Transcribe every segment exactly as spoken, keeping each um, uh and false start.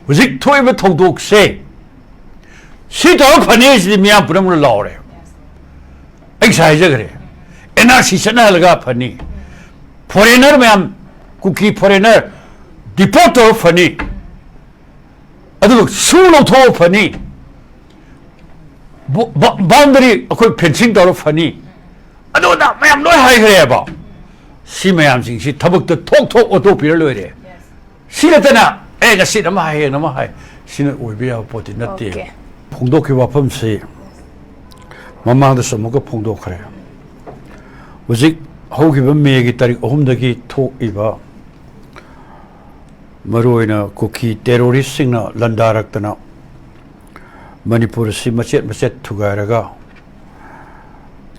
ꯍꯧꯖꯤꯛ ꯊꯣꯛꯏꯕ ꯊꯧꯗꯣꯛꯁꯦ ꯁꯤ ꯇꯧꯔ ꯐꯅꯤ ꯍꯥꯏꯁꯤꯗꯤ ꯃꯤꯌꯥꯝ ꯄꯨꯝꯅꯃꯛꯅ ꯂꯥꯎꯔꯦ꯫ ꯑꯩ ꯉꯁꯥꯏ ꯍꯥꯏꯖꯈ꯭ꯔꯦ, ꯑꯦꯟ ꯑꯥꯔ ꯁꯤ ꯆꯠꯅꯍꯜꯂꯒ ꯐꯅꯤ, ꯐꯣꯔꯦꯅꯔ ꯃꯌꯥꯝ, ꯀꯨꯀꯤ ꯐꯣꯔꯦꯅꯔ ꯗꯤꯄꯣꯔꯠ ꯇꯧꯔ ꯐꯅꯤ, ꯑꯗꯨꯒ ꯁꯨ ꯂꯧꯊꯣꯛꯑ ꯐꯅꯤ, ꯕꯥꯎꯟꯗꯔꯤ ꯑꯩꯈꯣꯏ ꯐꯦꯟꯁꯤꯡ ꯇꯧꯔ ꯐꯅꯤ, ꯑꯗꯨ ꯑꯗꯥ ꯃꯌꯥꯝ ꯂꯣꯏ ꯍꯥꯏꯈ꯭ꯔꯦꯕ꯫ ꯁꯤ ꯃꯌꯥꯝꯁꯤꯡꯁꯤ ꯊꯕꯛꯇ ꯊꯣꯛ ꯊꯣꯛ ꯑꯣꯟꯊꯣꯛꯄꯤꯔ ꯂꯣꯏꯔꯦ꯫ ꯁꯤ ꯅꯠꯇꯅ ꯑꯦ ꯉꯁꯤꯗ ꯑꯃ ꯍꯥꯏ, ꯍꯌꯦꯡꯗ ꯑꯃ ꯍꯥꯏ, ꯁꯤꯅ ꯑꯣꯏꯕ ꯌꯥꯕ ꯄꯣꯠꯇꯤ ꯅꯠꯇꯦ꯫ ꯑꯣꯀꯦ꯫ ꯐꯣꯡꯗꯣꯛꯈꯤꯕ ꯋꯥꯐꯝꯁꯤ ꯃꯃꯥꯡꯗꯁꯨ ꯑꯃꯨꯛꯀ ꯐꯣꯡꯗꯣꯛꯈ꯭ꯔꯦ꯫ ꯍꯧꯖꯤꯛ ꯍꯧꯈꯤꯕ ꯃꯦꯒꯤ ꯇꯥꯔꯤꯛ ꯑꯍꯨꯝꯗꯒꯤ ꯊꯣꯛꯏꯕ ꯃꯔꯨꯑꯣꯏꯅ ꯀꯨꯀꯤ ꯇꯦꯔꯣꯔꯤꯁꯁꯤꯡꯅ ꯂꯥꯟꯗꯥꯔꯛꯇꯅ ꯃꯅꯤꯄꯨꯔ ꯑꯁꯤ ꯃꯆꯦꯠ ꯃꯆꯦꯠ ꯊꯨꯒꯥꯏꯔꯒ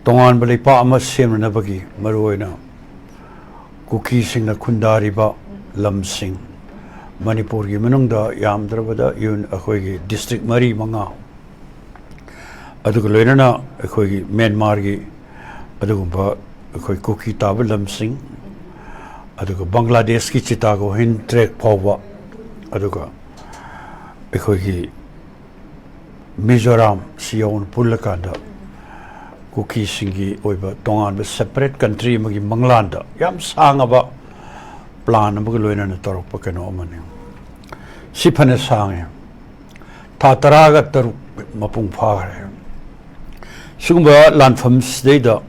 ꯇꯣꯉꯥꯟꯕ ꯂꯩꯄꯥꯛ ꯑꯃ ꯁꯦꯝꯅꯅꯕꯒꯤ ꯃꯔꯨꯑꯣꯏꯅ ꯀꯨꯀꯤꯁꯤꯡꯅ ꯈꯨꯟꯗꯥꯔꯤꯕ ꯂꯝꯁꯤꯡ, ꯃꯅꯤꯄꯨꯔꯒꯤ ꯃꯅꯨꯡꯗ ꯌꯥꯝꯗ꯭ꯔꯕꯗ ꯌꯨꯟ-, ꯑꯩꯈꯣꯏꯒꯤ ꯗꯤꯁꯇ꯭ꯔꯤꯛ ꯃꯔꯤ ꯃꯉꯥ, ꯑꯗꯨꯒ ꯂꯣꯏꯅꯅ ꯑꯩꯈꯣꯏꯒꯤ ꯃ꯭ꯌꯥꯟꯃꯥꯔꯒꯤ ꯑꯗꯨꯒꯨꯝꯕ ꯑꯩꯈꯣꯏ ꯀꯨꯀꯤ ꯇꯥꯕ ꯂꯝꯁꯤꯡ, ꯑꯗꯨꯒ ꯕꯪꯒ꯭ꯂꯥꯗꯦꯁꯀꯤ ꯆꯤꯇꯥꯒꯣꯡ ꯍꯤꯜ ꯇ꯭ꯔꯦꯛ ꯐꯥꯎꯕ, ꯑꯗꯨꯒ ꯑꯩꯈꯣꯏꯒꯤ ꯃꯤꯖꯣꯔꯥꯝ ꯁꯤ ꯌꯧꯅ ꯄꯨꯜꯂꯀꯥꯟꯗ ꯀꯨꯀꯤꯁꯤꯡꯒꯤ ꯑꯣꯏꯕ ꯇꯣꯉꯥꯟꯕ ꯁꯦꯄꯔꯦꯠ ꯀꯟꯇ꯭ꯔꯤ ꯑꯃꯒꯤ ꯃꯪꯂꯥꯟꯗ ꯌꯥꯝ ꯁꯥꯡꯉꯕ ꯄ꯭ꯂꯥꯟ ꯑꯃꯒ ꯂꯣꯏꯅꯅ ꯇꯧꯔꯛꯄ ꯀꯩꯅꯣ ꯑꯃꯅꯤ꯫ ꯁꯤ ꯐꯅ ꯁꯥꯡꯉꯦ, ꯊꯥ ꯇꯔꯥꯒ ꯇꯔꯨꯛ ꯃꯄꯨꯡ ꯐꯥꯈ꯭ꯔꯦ꯫ ꯁꯤꯒꯨꯝꯕ ꯂꯥꯟꯐꯝꯁꯤꯗꯩꯗ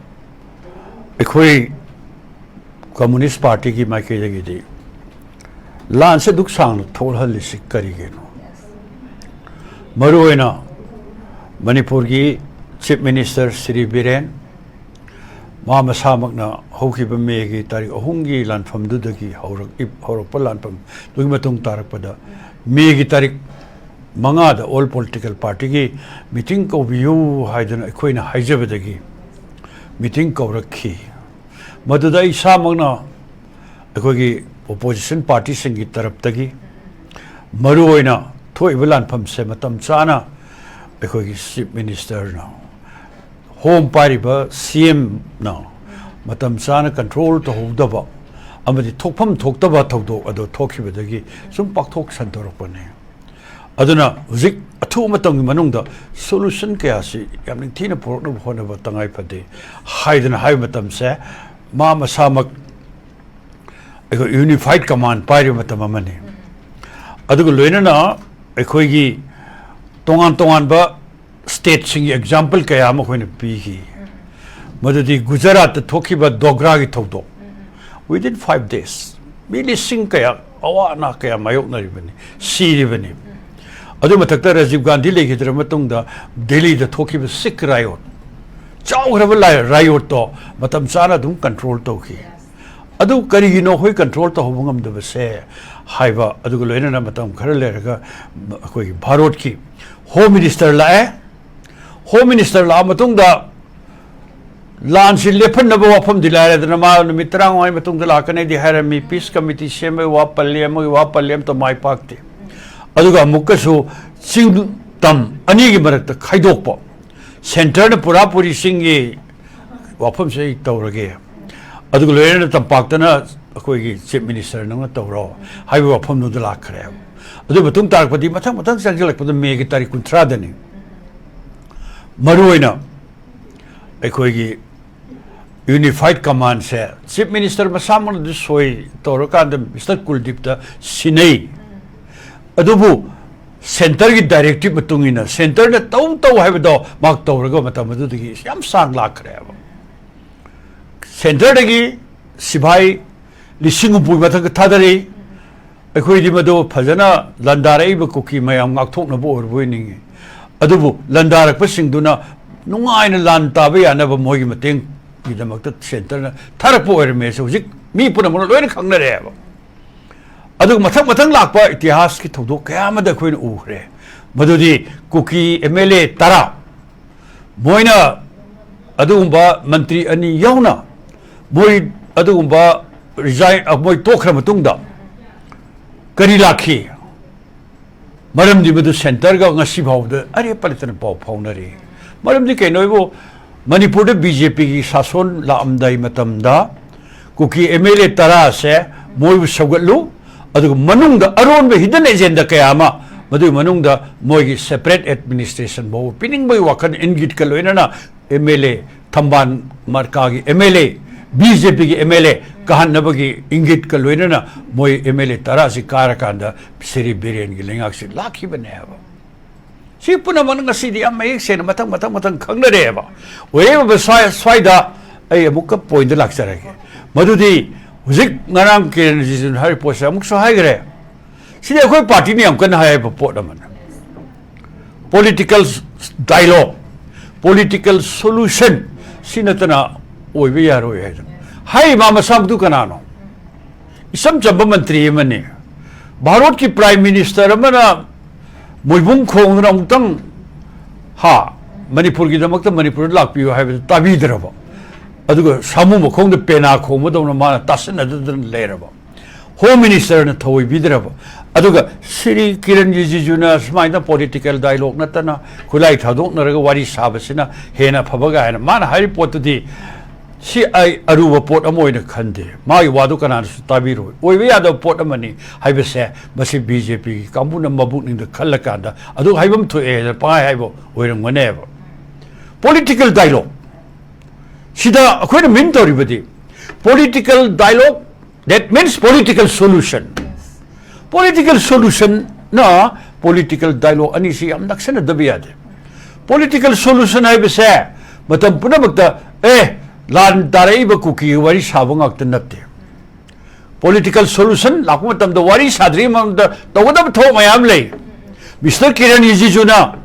ꯑꯩꯈꯣꯏ ꯀꯝꯃꯨꯅꯤꯁ ꯄꯥꯔꯇꯤꯒꯤ ꯃꯥꯏꯀꯩꯗꯒꯤꯗꯤ ꯂꯥꯟꯁꯦ ꯑꯗꯨꯛ ꯁꯥꯡꯅ ꯊꯣꯛꯍꯜꯂꯤꯁꯤ ꯀꯔꯤꯒꯤꯅꯣ? ꯃꯔꯨꯑꯣꯏꯅ ꯃꯅꯤꯄꯨꯔꯒꯤ ꯆꯤꯐ ꯃꯤꯅꯤꯁꯇꯔ ꯁ꯭ꯔꯤ ꯕꯤꯔꯦꯟ, ꯃꯥ ꯃꯁꯥꯃꯛꯅ ꯍꯧꯈꯤꯕ ꯃꯦꯒꯤ ꯇꯥꯔꯤꯛ ꯑꯍꯨꯝꯒꯤ ꯂꯥꯟꯐꯝꯗꯨꯗꯒꯤ ꯍꯧꯔꯛꯏ-, ꯍꯧꯔꯛꯄ ꯂꯥꯟꯐꯝꯗꯨꯒꯤ ꯃꯇꯨꯡ ꯇꯥꯔꯛꯄꯗ ꯃꯦꯒꯤ ꯇꯥꯔꯤꯛ ꯃꯉꯥꯗ ꯑꯣꯜ ꯄꯣꯂꯤꯇꯤꯀꯦꯜ ꯄꯥꯔꯇꯤꯒꯤ ꯃꯤꯇꯤꯡ ꯀꯧꯕꯤꯌꯨ ꯍꯥꯏꯗꯨꯅ ꯑꯩꯈꯣꯏꯅ ꯍꯥꯏꯖꯕꯗꯒꯤ ꯃꯤꯇꯤꯡ ꯀꯧꯔꯛꯈꯤ꯫ ꯃꯗꯨꯗ ꯑꯩ ꯏꯁꯥꯃꯛꯅ ꯑꯩꯈꯣꯏꯒꯤ ꯑꯣꯄꯣꯖꯤꯁꯟ ꯄꯥꯔꯇꯤꯁꯤꯡꯒꯤ ꯇꯔꯞꯇꯒꯤ ꯃꯔꯨꯑꯣꯏꯅ ꯊꯣꯛꯏꯕ ꯂꯥꯟꯐꯝꯁꯦ ꯃꯇꯝ ꯆꯥꯅ ꯑꯩꯈꯣꯏꯒꯤ ꯆꯤꯐ ꯃꯤꯅꯤꯁꯇꯔꯅ, ꯍꯣꯝ ꯄꯥꯏꯔꯤꯕ ꯁꯤ ꯑꯦꯝꯅ ꯃꯇꯝ ꯆꯥꯅ ꯀꯟꯇ꯭ꯔꯣꯜ ꯇꯧꯍꯧꯗꯕ ꯑꯃꯗꯤ ꯊꯣꯛꯐꯝ ꯊꯣꯛꯇꯕ ꯊꯧꯗꯣꯛ ꯑꯗꯨ ꯊꯣꯛꯈꯤꯕꯗꯒꯤ ꯁꯨꯝ ꯄꯥꯛꯊꯣꯛ ꯁꯟꯗꯣꯔꯛꯄꯅꯤ꯫ ꯑꯗꯨꯅ ꯍꯧꯖꯤꯛ ꯑꯊꯨꯕ ꯃꯇꯝꯒꯤ ꯃꯅꯨꯡꯗ solution ꯀꯌꯥꯁꯤ ꯌꯥꯝ ꯅꯤꯡꯊꯤꯅ ꯄꯨꯔꯛꯅꯕ ꯍꯣꯠꯅꯕ ꯇꯉꯥꯏ ꯐꯗꯦ ꯍꯥꯏꯗꯅ ꯍꯥꯏꯕ ꯃꯇꯝꯁꯦ, ꯃꯥ ꯃꯁꯥꯃꯛ ꯑꯩꯈꯣꯏ unified command ꯄꯥꯏꯔꯤꯕ ꯃꯇꯝ ꯑꯃꯅꯤ꯫ ꯑꯗꯨꯒ ꯂꯣꯏꯅꯅ ꯑꯩꯈꯣꯏꯒꯤ ꯇꯣꯉꯥꯟ ꯇꯣꯉꯥꯟꯕ stateꯁꯤꯡꯒꯤ example ꯀꯌꯥ ꯑꯃ ꯑꯩꯈꯣꯏꯅ ꯄꯤꯈꯤ꯫ ꯃꯗꯨꯗꯤ ꯒꯨꯖꯔꯥꯠꯇ ꯊꯣꯛꯈꯤꯕ ꯗꯣꯒ꯭ꯔꯥꯒꯤ ꯊꯧꯗꯣꯛ, within five days ꯃꯤ ꯂꯤꯁꯤꯡ ꯀꯌꯥ ꯑꯋꯥ ꯑꯅꯥ ꯀꯌꯥ ꯃꯥꯌꯣꯛꯅꯔꯤꯕꯅꯤ, ꯁꯤꯔꯤꯕꯅꯤ꯫ ꯑꯗꯨ ꯃꯊꯛꯇ ꯔꯥꯖꯤꯕ ꯒꯥꯟꯙꯤ ꯂꯩꯈꯤꯗ꯭ꯔ ꯃꯇꯨꯡꯗ ꯗꯦꯜꯂꯤꯗ ꯊꯣꯛꯈꯤꯕ Sikh riot, ꯆꯥꯎꯈ꯭ꯔꯕ ꯂꯥꯏ-, riotꯇꯣ ꯃꯇꯝ ꯆꯥꯅ ꯑꯗꯨꯝ control ꯇꯧꯈꯤ꯫ ꯑꯗꯨ ꯀꯔꯤꯒꯤꯅꯣ ꯑꯩꯈꯣꯏ control ꯇꯧꯍꯧꯕ ꯉꯝꯗꯕꯁꯦ ꯍꯥꯏꯕ, ꯑꯗꯨꯒ ꯂꯣꯏꯅꯅ ꯃꯇꯝ ꯈꯔ ꯂꯩꯔꯒ ꯑꯩꯈꯣꯏꯒꯤ ꯚꯥꯔꯠꯀꯤ Home Minister ꯂꯥꯛꯑꯦ꯫ Home Minister ꯂꯥꯛꯑ ꯃꯇꯨꯡꯗ ꯂꯥꯟꯁꯤ ꯂꯦꯞꯍꯟꯅꯕ ꯋꯥꯐꯝꯗꯤ ꯂꯥꯏꯔꯗꯅ, ꯃꯥ ꯅꯨꯃꯤꯠ ꯇꯔꯥꯃꯉꯥꯒꯤ ꯃꯇꯨꯡꯗ ꯂꯥꯛꯀꯅꯤꯗꯤ ꯍꯥꯏꯔꯝꯃꯤ, peace committee ꯁꯦꯝꯕꯒꯤ ꯋꯥ ꯄꯜꯂꯤ, ꯑꯃꯒꯤ ꯋꯥ ꯄꯜꯂꯤ, ꯑꯝꯇ ꯃꯥꯏ ꯄꯥꯛꯇꯦ꯫ ꯑꯗꯨꯒ ꯑꯃꯨꯛꯀꯁꯨ ꯆꯤꯡ ꯇꯝ ꯑꯅꯤꯒꯤ ꯃꯔꯛꯇ ꯈꯥꯏꯗꯣꯛꯄ, centreꯅ ꯄꯨꯔꯥ ꯄꯨꯔꯤ ꯆꯤꯡꯒꯤ ꯋꯥꯐꯝꯁꯦ ꯑꯩ ꯇꯧꯔꯒꯦ, ꯑꯗꯨꯒ ꯂꯣꯏꯅꯅ ꯇꯝꯄꯥꯛꯇꯅ ꯑꯩꯈꯣꯏꯒꯤ Chief Minister ꯅꯪꯅ ꯇꯧꯔꯣ ꯍꯥꯏꯕ ꯋꯥꯐꯝꯗꯨꯗ ꯂꯥꯛꯈ꯭ꯔꯦꯕ꯫ ꯑꯗꯨ ꯃꯇꯨꯡ ꯇꯥꯔꯛꯄꯗꯤ ꯃꯊꯪ ꯃꯊꯪ ꯆꯪꯁꯤꯜꯂꯛꯄꯗ ꯃꯦꯒꯤ ꯇꯥꯔꯤꯛ ꯀꯨꯟꯊ꯭ꯔꯥꯗꯅꯤ꯫ ꯃꯔꯨꯑꯣꯏꯅ ꯑꯩꯈꯣꯏꯒꯤ unified commandꯁꯦ Chief Minister ꯃꯁꯥꯃꯛꯅꯗꯤ ꯁꯣꯏ ꯇꯧꯔꯀꯥꯟꯗ Mister ꯀꯨꯜꯗꯤꯞꯇ ꯁꯤꯟꯅꯩ꯫ ꯑꯗꯨꯕꯨ centreꯒꯤ directive ꯃꯇꯨꯡ ꯏꯟꯅ centreꯅ ꯇꯧ ꯇꯧ ꯍꯥꯏꯕꯗꯣ ꯃꯍꯥꯛ ꯇꯧꯔꯒ ꯃꯇꯝ ꯑꯗꯨꯗꯒꯤ ꯌꯥꯝ ꯁꯥꯡ ꯂꯥꯛꯈ꯭ꯔꯦꯕ꯫ Centreꯗꯒꯤ ꯁꯤꯐꯥꯏ ꯂꯤꯁꯤꯡ ꯍꯨꯝꯐꯨꯒꯤ ꯃꯊꯛꯇ ꯊꯥꯗꯔꯛꯏ꯫ ꯑꯩꯈꯣꯏꯗꯤ ꯃꯗꯨ ꯐꯖꯅ ꯂꯥꯟꯗꯥꯔꯛꯏꯕ ꯀꯨꯀꯤ ꯃꯌꯥꯝ ꯉꯥꯛꯊꯣꯛꯅꯕ ꯑꯣꯏꯔꯕꯣꯏ ꯅꯤꯡꯉꯤ꯫ ꯑꯗꯨꯕꯨ ꯂꯥꯟꯗꯥꯔꯛꯄꯁꯤꯡꯗꯨꯅ ꯅꯨꯡꯉꯥꯏꯅ ꯂꯥꯟ ꯇꯥꯕ ꯌꯥꯅꯕ ꯃꯣꯏꯒꯤ ꯃꯇꯦꯡꯒꯤꯗꯃꯛꯇ centreꯅ ꯊꯥꯔꯛꯄ ꯑꯣꯏꯔꯝꯃꯦꯁꯦ ꯍꯧꯖꯤꯛ ꯃꯤ ꯄꯨꯝꯅꯃꯛꯅ ꯂꯣꯏꯅ ꯈꯪꯅꯔꯦꯕ꯫ ꯑꯗꯨꯒ ꯃꯊꯪ ꯃꯊꯪ ꯂꯥꯛꯄ ꯏꯇꯤꯍꯥꯁꯀꯤ ꯊꯧꯗꯣꯛ ꯀꯌꯥ ꯑꯃꯗ ꯑꯩꯈꯣꯏꯅ ꯎꯈ꯭ꯔꯦ꯫ ꯃꯗꯨꯗꯤ ꯀꯨꯀꯤ MLA ꯇꯔꯥ, ꯃꯣꯏꯅ ꯑꯗꯨꯒꯨꯝꯕ ꯃꯟꯇ꯭ꯔꯤ ꯑꯅꯤ ꯌꯥꯎꯅ ꯃꯣꯏ ꯑꯗꯨꯒꯨꯝꯕ resign, ꯃꯣꯏ ꯇꯣꯛꯈ꯭ꯔ ꯃꯇꯨꯡꯗ ꯀꯔꯤ ꯂꯥꯛꯈꯤ? ꯃꯔꯝꯗꯤ ꯃꯗꯨ centreꯒ ꯉꯁꯤ ꯐꯥꯎꯕꯗ ꯑꯔꯦꯞꯄ ꯂꯩꯇꯅ ꯄꯥꯎ ꯐꯥꯎꯅꯔꯤ꯫ ꯃꯔꯝꯗꯤ ꯀꯩꯅꯣ ꯍꯥꯏꯕꯨ, ꯃꯅꯤꯄꯨꯔꯗ BJPꯒꯤ ꯁꯥꯁꯣꯟ ꯂꯥꯛꯑꯝꯗꯥꯏ ꯃꯇꯝꯗ ꯀꯨꯀꯤ MLA ꯇꯔꯥꯁꯦ ꯃꯣꯏꯕꯨ ꯁꯧꯒꯠꯂꯨ, ꯑꯗꯨꯒ ꯃꯅꯨꯡꯗ ꯑꯔꯣꯟꯕ hidden agenda ꯀꯌꯥ ꯑꯃ ꯃꯗꯨꯒꯤ ꯃꯅꯨꯡꯗ ꯃꯣꯏꯒꯤ separate administration ꯐꯥꯎꯕ ꯄꯤꯅꯤꯡꯕꯒꯤ ꯋꯥꯈꯜ ꯏꯪꯒꯤꯠꯀ ꯂꯣꯏꯅꯅ ꯑꯦꯝ ꯑꯦꯜ ꯑꯦ, ꯊꯝꯕꯥꯜ ꯃꯥꯔꯀꯥꯒꯤ M L A, B J ꯄꯤꯒꯤ ꯑꯦꯝ ꯑꯦꯜ ꯑꯦ ꯀꯥꯍꯟꯅꯕꯒꯤ ꯏꯪꯒꯤꯠꯀ ꯂꯣꯏꯅꯅ ꯃꯣꯏ ꯑꯦꯝ ꯑꯦꯜ ꯑꯦ ꯇꯔꯥꯁꯤ ꯀꯥꯔꯀꯥꯟꯗ ꯁ꯭ꯔꯤ ꯕꯤꯔꯦꯟꯒꯤ ꯂꯩꯉꯥꯛꯁꯤ ꯂꯥꯛꯈꯤꯕꯅꯦꯕ꯫ ꯁꯤ ꯄꯨꯝꯅꯃꯛꯅ ꯉꯁꯤꯗꯤ ꯌꯥꯝ ꯃꯌꯦꯛ ꯁꯦꯡꯅ ꯃꯊꯪ, ꯃꯊꯪ, ꯃꯊꯪ ꯈꯪꯅꯔꯦꯕ꯫ ꯑꯣꯏꯔꯤꯕ ꯁ꯭ꯋꯥꯏ-, ꯁ꯭ꯋꯥꯏꯗ ꯑꯩ ꯑꯃꯨꯛꯀ ꯄꯣꯏꯟꯗ ꯂꯥꯛꯆꯔꯒꯦ꯫ ꯃꯗꯨꯗꯤ ꯍꯧꯖꯤꯛ ꯉꯔꯥꯡ ꯀꯤꯔꯟ ꯔꯤꯖꯤꯖꯨꯅ ꯍꯥꯏꯔꯤꯕ ꯄꯣꯠꯁꯦ ꯑꯃꯨꯛꯁꯨ ꯍꯥꯏꯈ꯭ꯔꯦ꯫ ꯁꯤꯗꯤ ꯑꯩꯈꯣꯏ ꯄꯥꯔꯇꯤꯅ ꯌꯥꯝ ꯀꯟꯅ ꯍꯥꯏꯕ ꯄꯣꯠ ꯑꯃꯅꯤ꯫ Political dialogue, political solution, ꯁꯤ ꯅꯠꯇꯅ ꯑꯣꯏꯕ ꯌꯥꯔꯣꯏ ꯍꯥꯏꯗꯅ ꯍꯥꯏꯔꯤꯕ ꯃꯁꯥꯃꯛꯇꯨ ꯀꯅꯥꯅꯣ? ꯏꯆꯝ ꯆꯝꯕ ꯃꯟꯇ꯭ꯔꯤ ꯑꯃꯅꯤ꯫ ꯚꯥꯔꯠꯀꯤ Prime Minister ꯑꯃꯅ ꯃꯣꯏꯕꯨꯡ ꯈꯣꯡꯗꯨꯅ ꯑꯃꯨꯛꯇꯪ, ꯍꯥ, ꯃꯅꯤꯄꯨꯔꯒꯤꯗꯃꯛꯇ ꯃꯅꯤꯄꯨꯔꯗ ꯂꯥꯛꯄꯤꯌꯨ ꯍꯥꯏꯕꯗꯨ ꯇꯥꯕꯤꯗ꯭ꯔꯕ? ꯑꯗꯨꯒ ꯁꯥꯃꯨ ꯃꯈꯣꯡꯗ ꯄꯦꯅꯥ ꯈꯣꯡꯕꯗꯧꯅ ꯃꯥꯅ ꯇꯥꯁꯤꯟꯅꯗꯗꯅ ꯂꯩꯔꯕ? Home Ministerꯅ ꯊꯧꯑꯣꯏꯕꯤꯗ꯭ꯔꯕ? ꯑꯗꯨꯒ ꯁ꯭ꯔꯤ ꯀꯤꯔꯟ ꯔꯤꯖꯤꯖꯨꯅ ꯁꯨꯃꯥꯏꯅ political dialogue ꯅꯠꯇꯅ ꯈꯨꯠꯂꯥꯏ ꯊꯥꯗꯣꯛꯅꯔꯒ ꯋꯥꯔꯤ ꯁꯥꯕꯁꯤꯅ ꯍꯦꯟꯅ ꯐꯕꯒ ꯍꯥꯏꯅ ꯃꯥꯅ ꯍꯥꯏꯔꯤꯕ ꯄꯣꯠꯇꯨꯗꯤ, ꯁꯤ ꯑꯩ ꯑꯔꯨꯕ ꯄꯣꯠ ꯑꯃ ꯑꯣꯏꯅ ꯈꯟꯗꯦ꯫ ꯃꯥꯒꯤ ꯋꯥꯗꯨ ꯀꯅꯥꯅꯁꯨ ꯇꯥꯕꯤꯔꯣꯏ꯫ ꯑꯣꯏꯕ ꯌꯥꯗꯕ ꯄꯣꯠ ꯑꯃꯅꯤ ꯍꯥꯏꯕꯁꯦ ꯃꯁꯤ ꯕꯤ ꯖꯦ ꯄꯤꯒꯤ ꯀꯥꯡꯕꯨꯅ ꯃꯕꯨꯛꯅꯤꯡꯗ ꯈꯜꯂꯀꯥꯟꯗ ꯑꯗꯨ ꯍꯥꯏꯐꯝ ꯊꯣꯛꯑꯦ ꯍꯥꯏꯅ ꯄꯪꯍꯥꯏ ꯍꯥꯏꯕ ꯑꯣꯏꯔꯝꯒꯅꯦꯕ꯫ Political dialogue ꯁꯤꯗ ꯑꯩꯈꯣꯏꯅ mean ꯇꯧꯔꯤꯕꯗꯤ political dialogue, that means political solution꯫ Political solutionꯅ political dialogue ꯑꯅꯤꯁꯤ ꯌꯥꯝ ꯅꯛꯁꯟꯅꯗꯕ ꯌꯥꯗꯦ꯫ Political solution ꯍꯥꯏꯕꯁꯦ ꯃꯇꯝ ꯄꯨꯝꯅꯃꯛꯇ, ꯑꯦ, ꯂꯥꯟ ꯇꯥꯔꯛꯏꯕ ꯀꯨꯀꯤꯒꯤ ꯋꯥꯔꯤ ꯁꯥꯕ ꯉꯥꯛꯇ ꯅꯠꯇꯦ꯫ Political solution ꯂꯥꯛꯄ ꯃꯇꯝꯗ ꯋꯥꯔꯤ ꯁꯥꯗ꯭ꯔꯤꯉꯩ ꯃꯃꯥꯡꯗ ꯇꯧꯒꯗꯕ ꯊꯕꯛ ꯃꯌꯥꯝ ꯂꯩ꯫ Mister ꯀꯤꯔꯟ ꯔꯤꯖꯤꯖꯨꯅ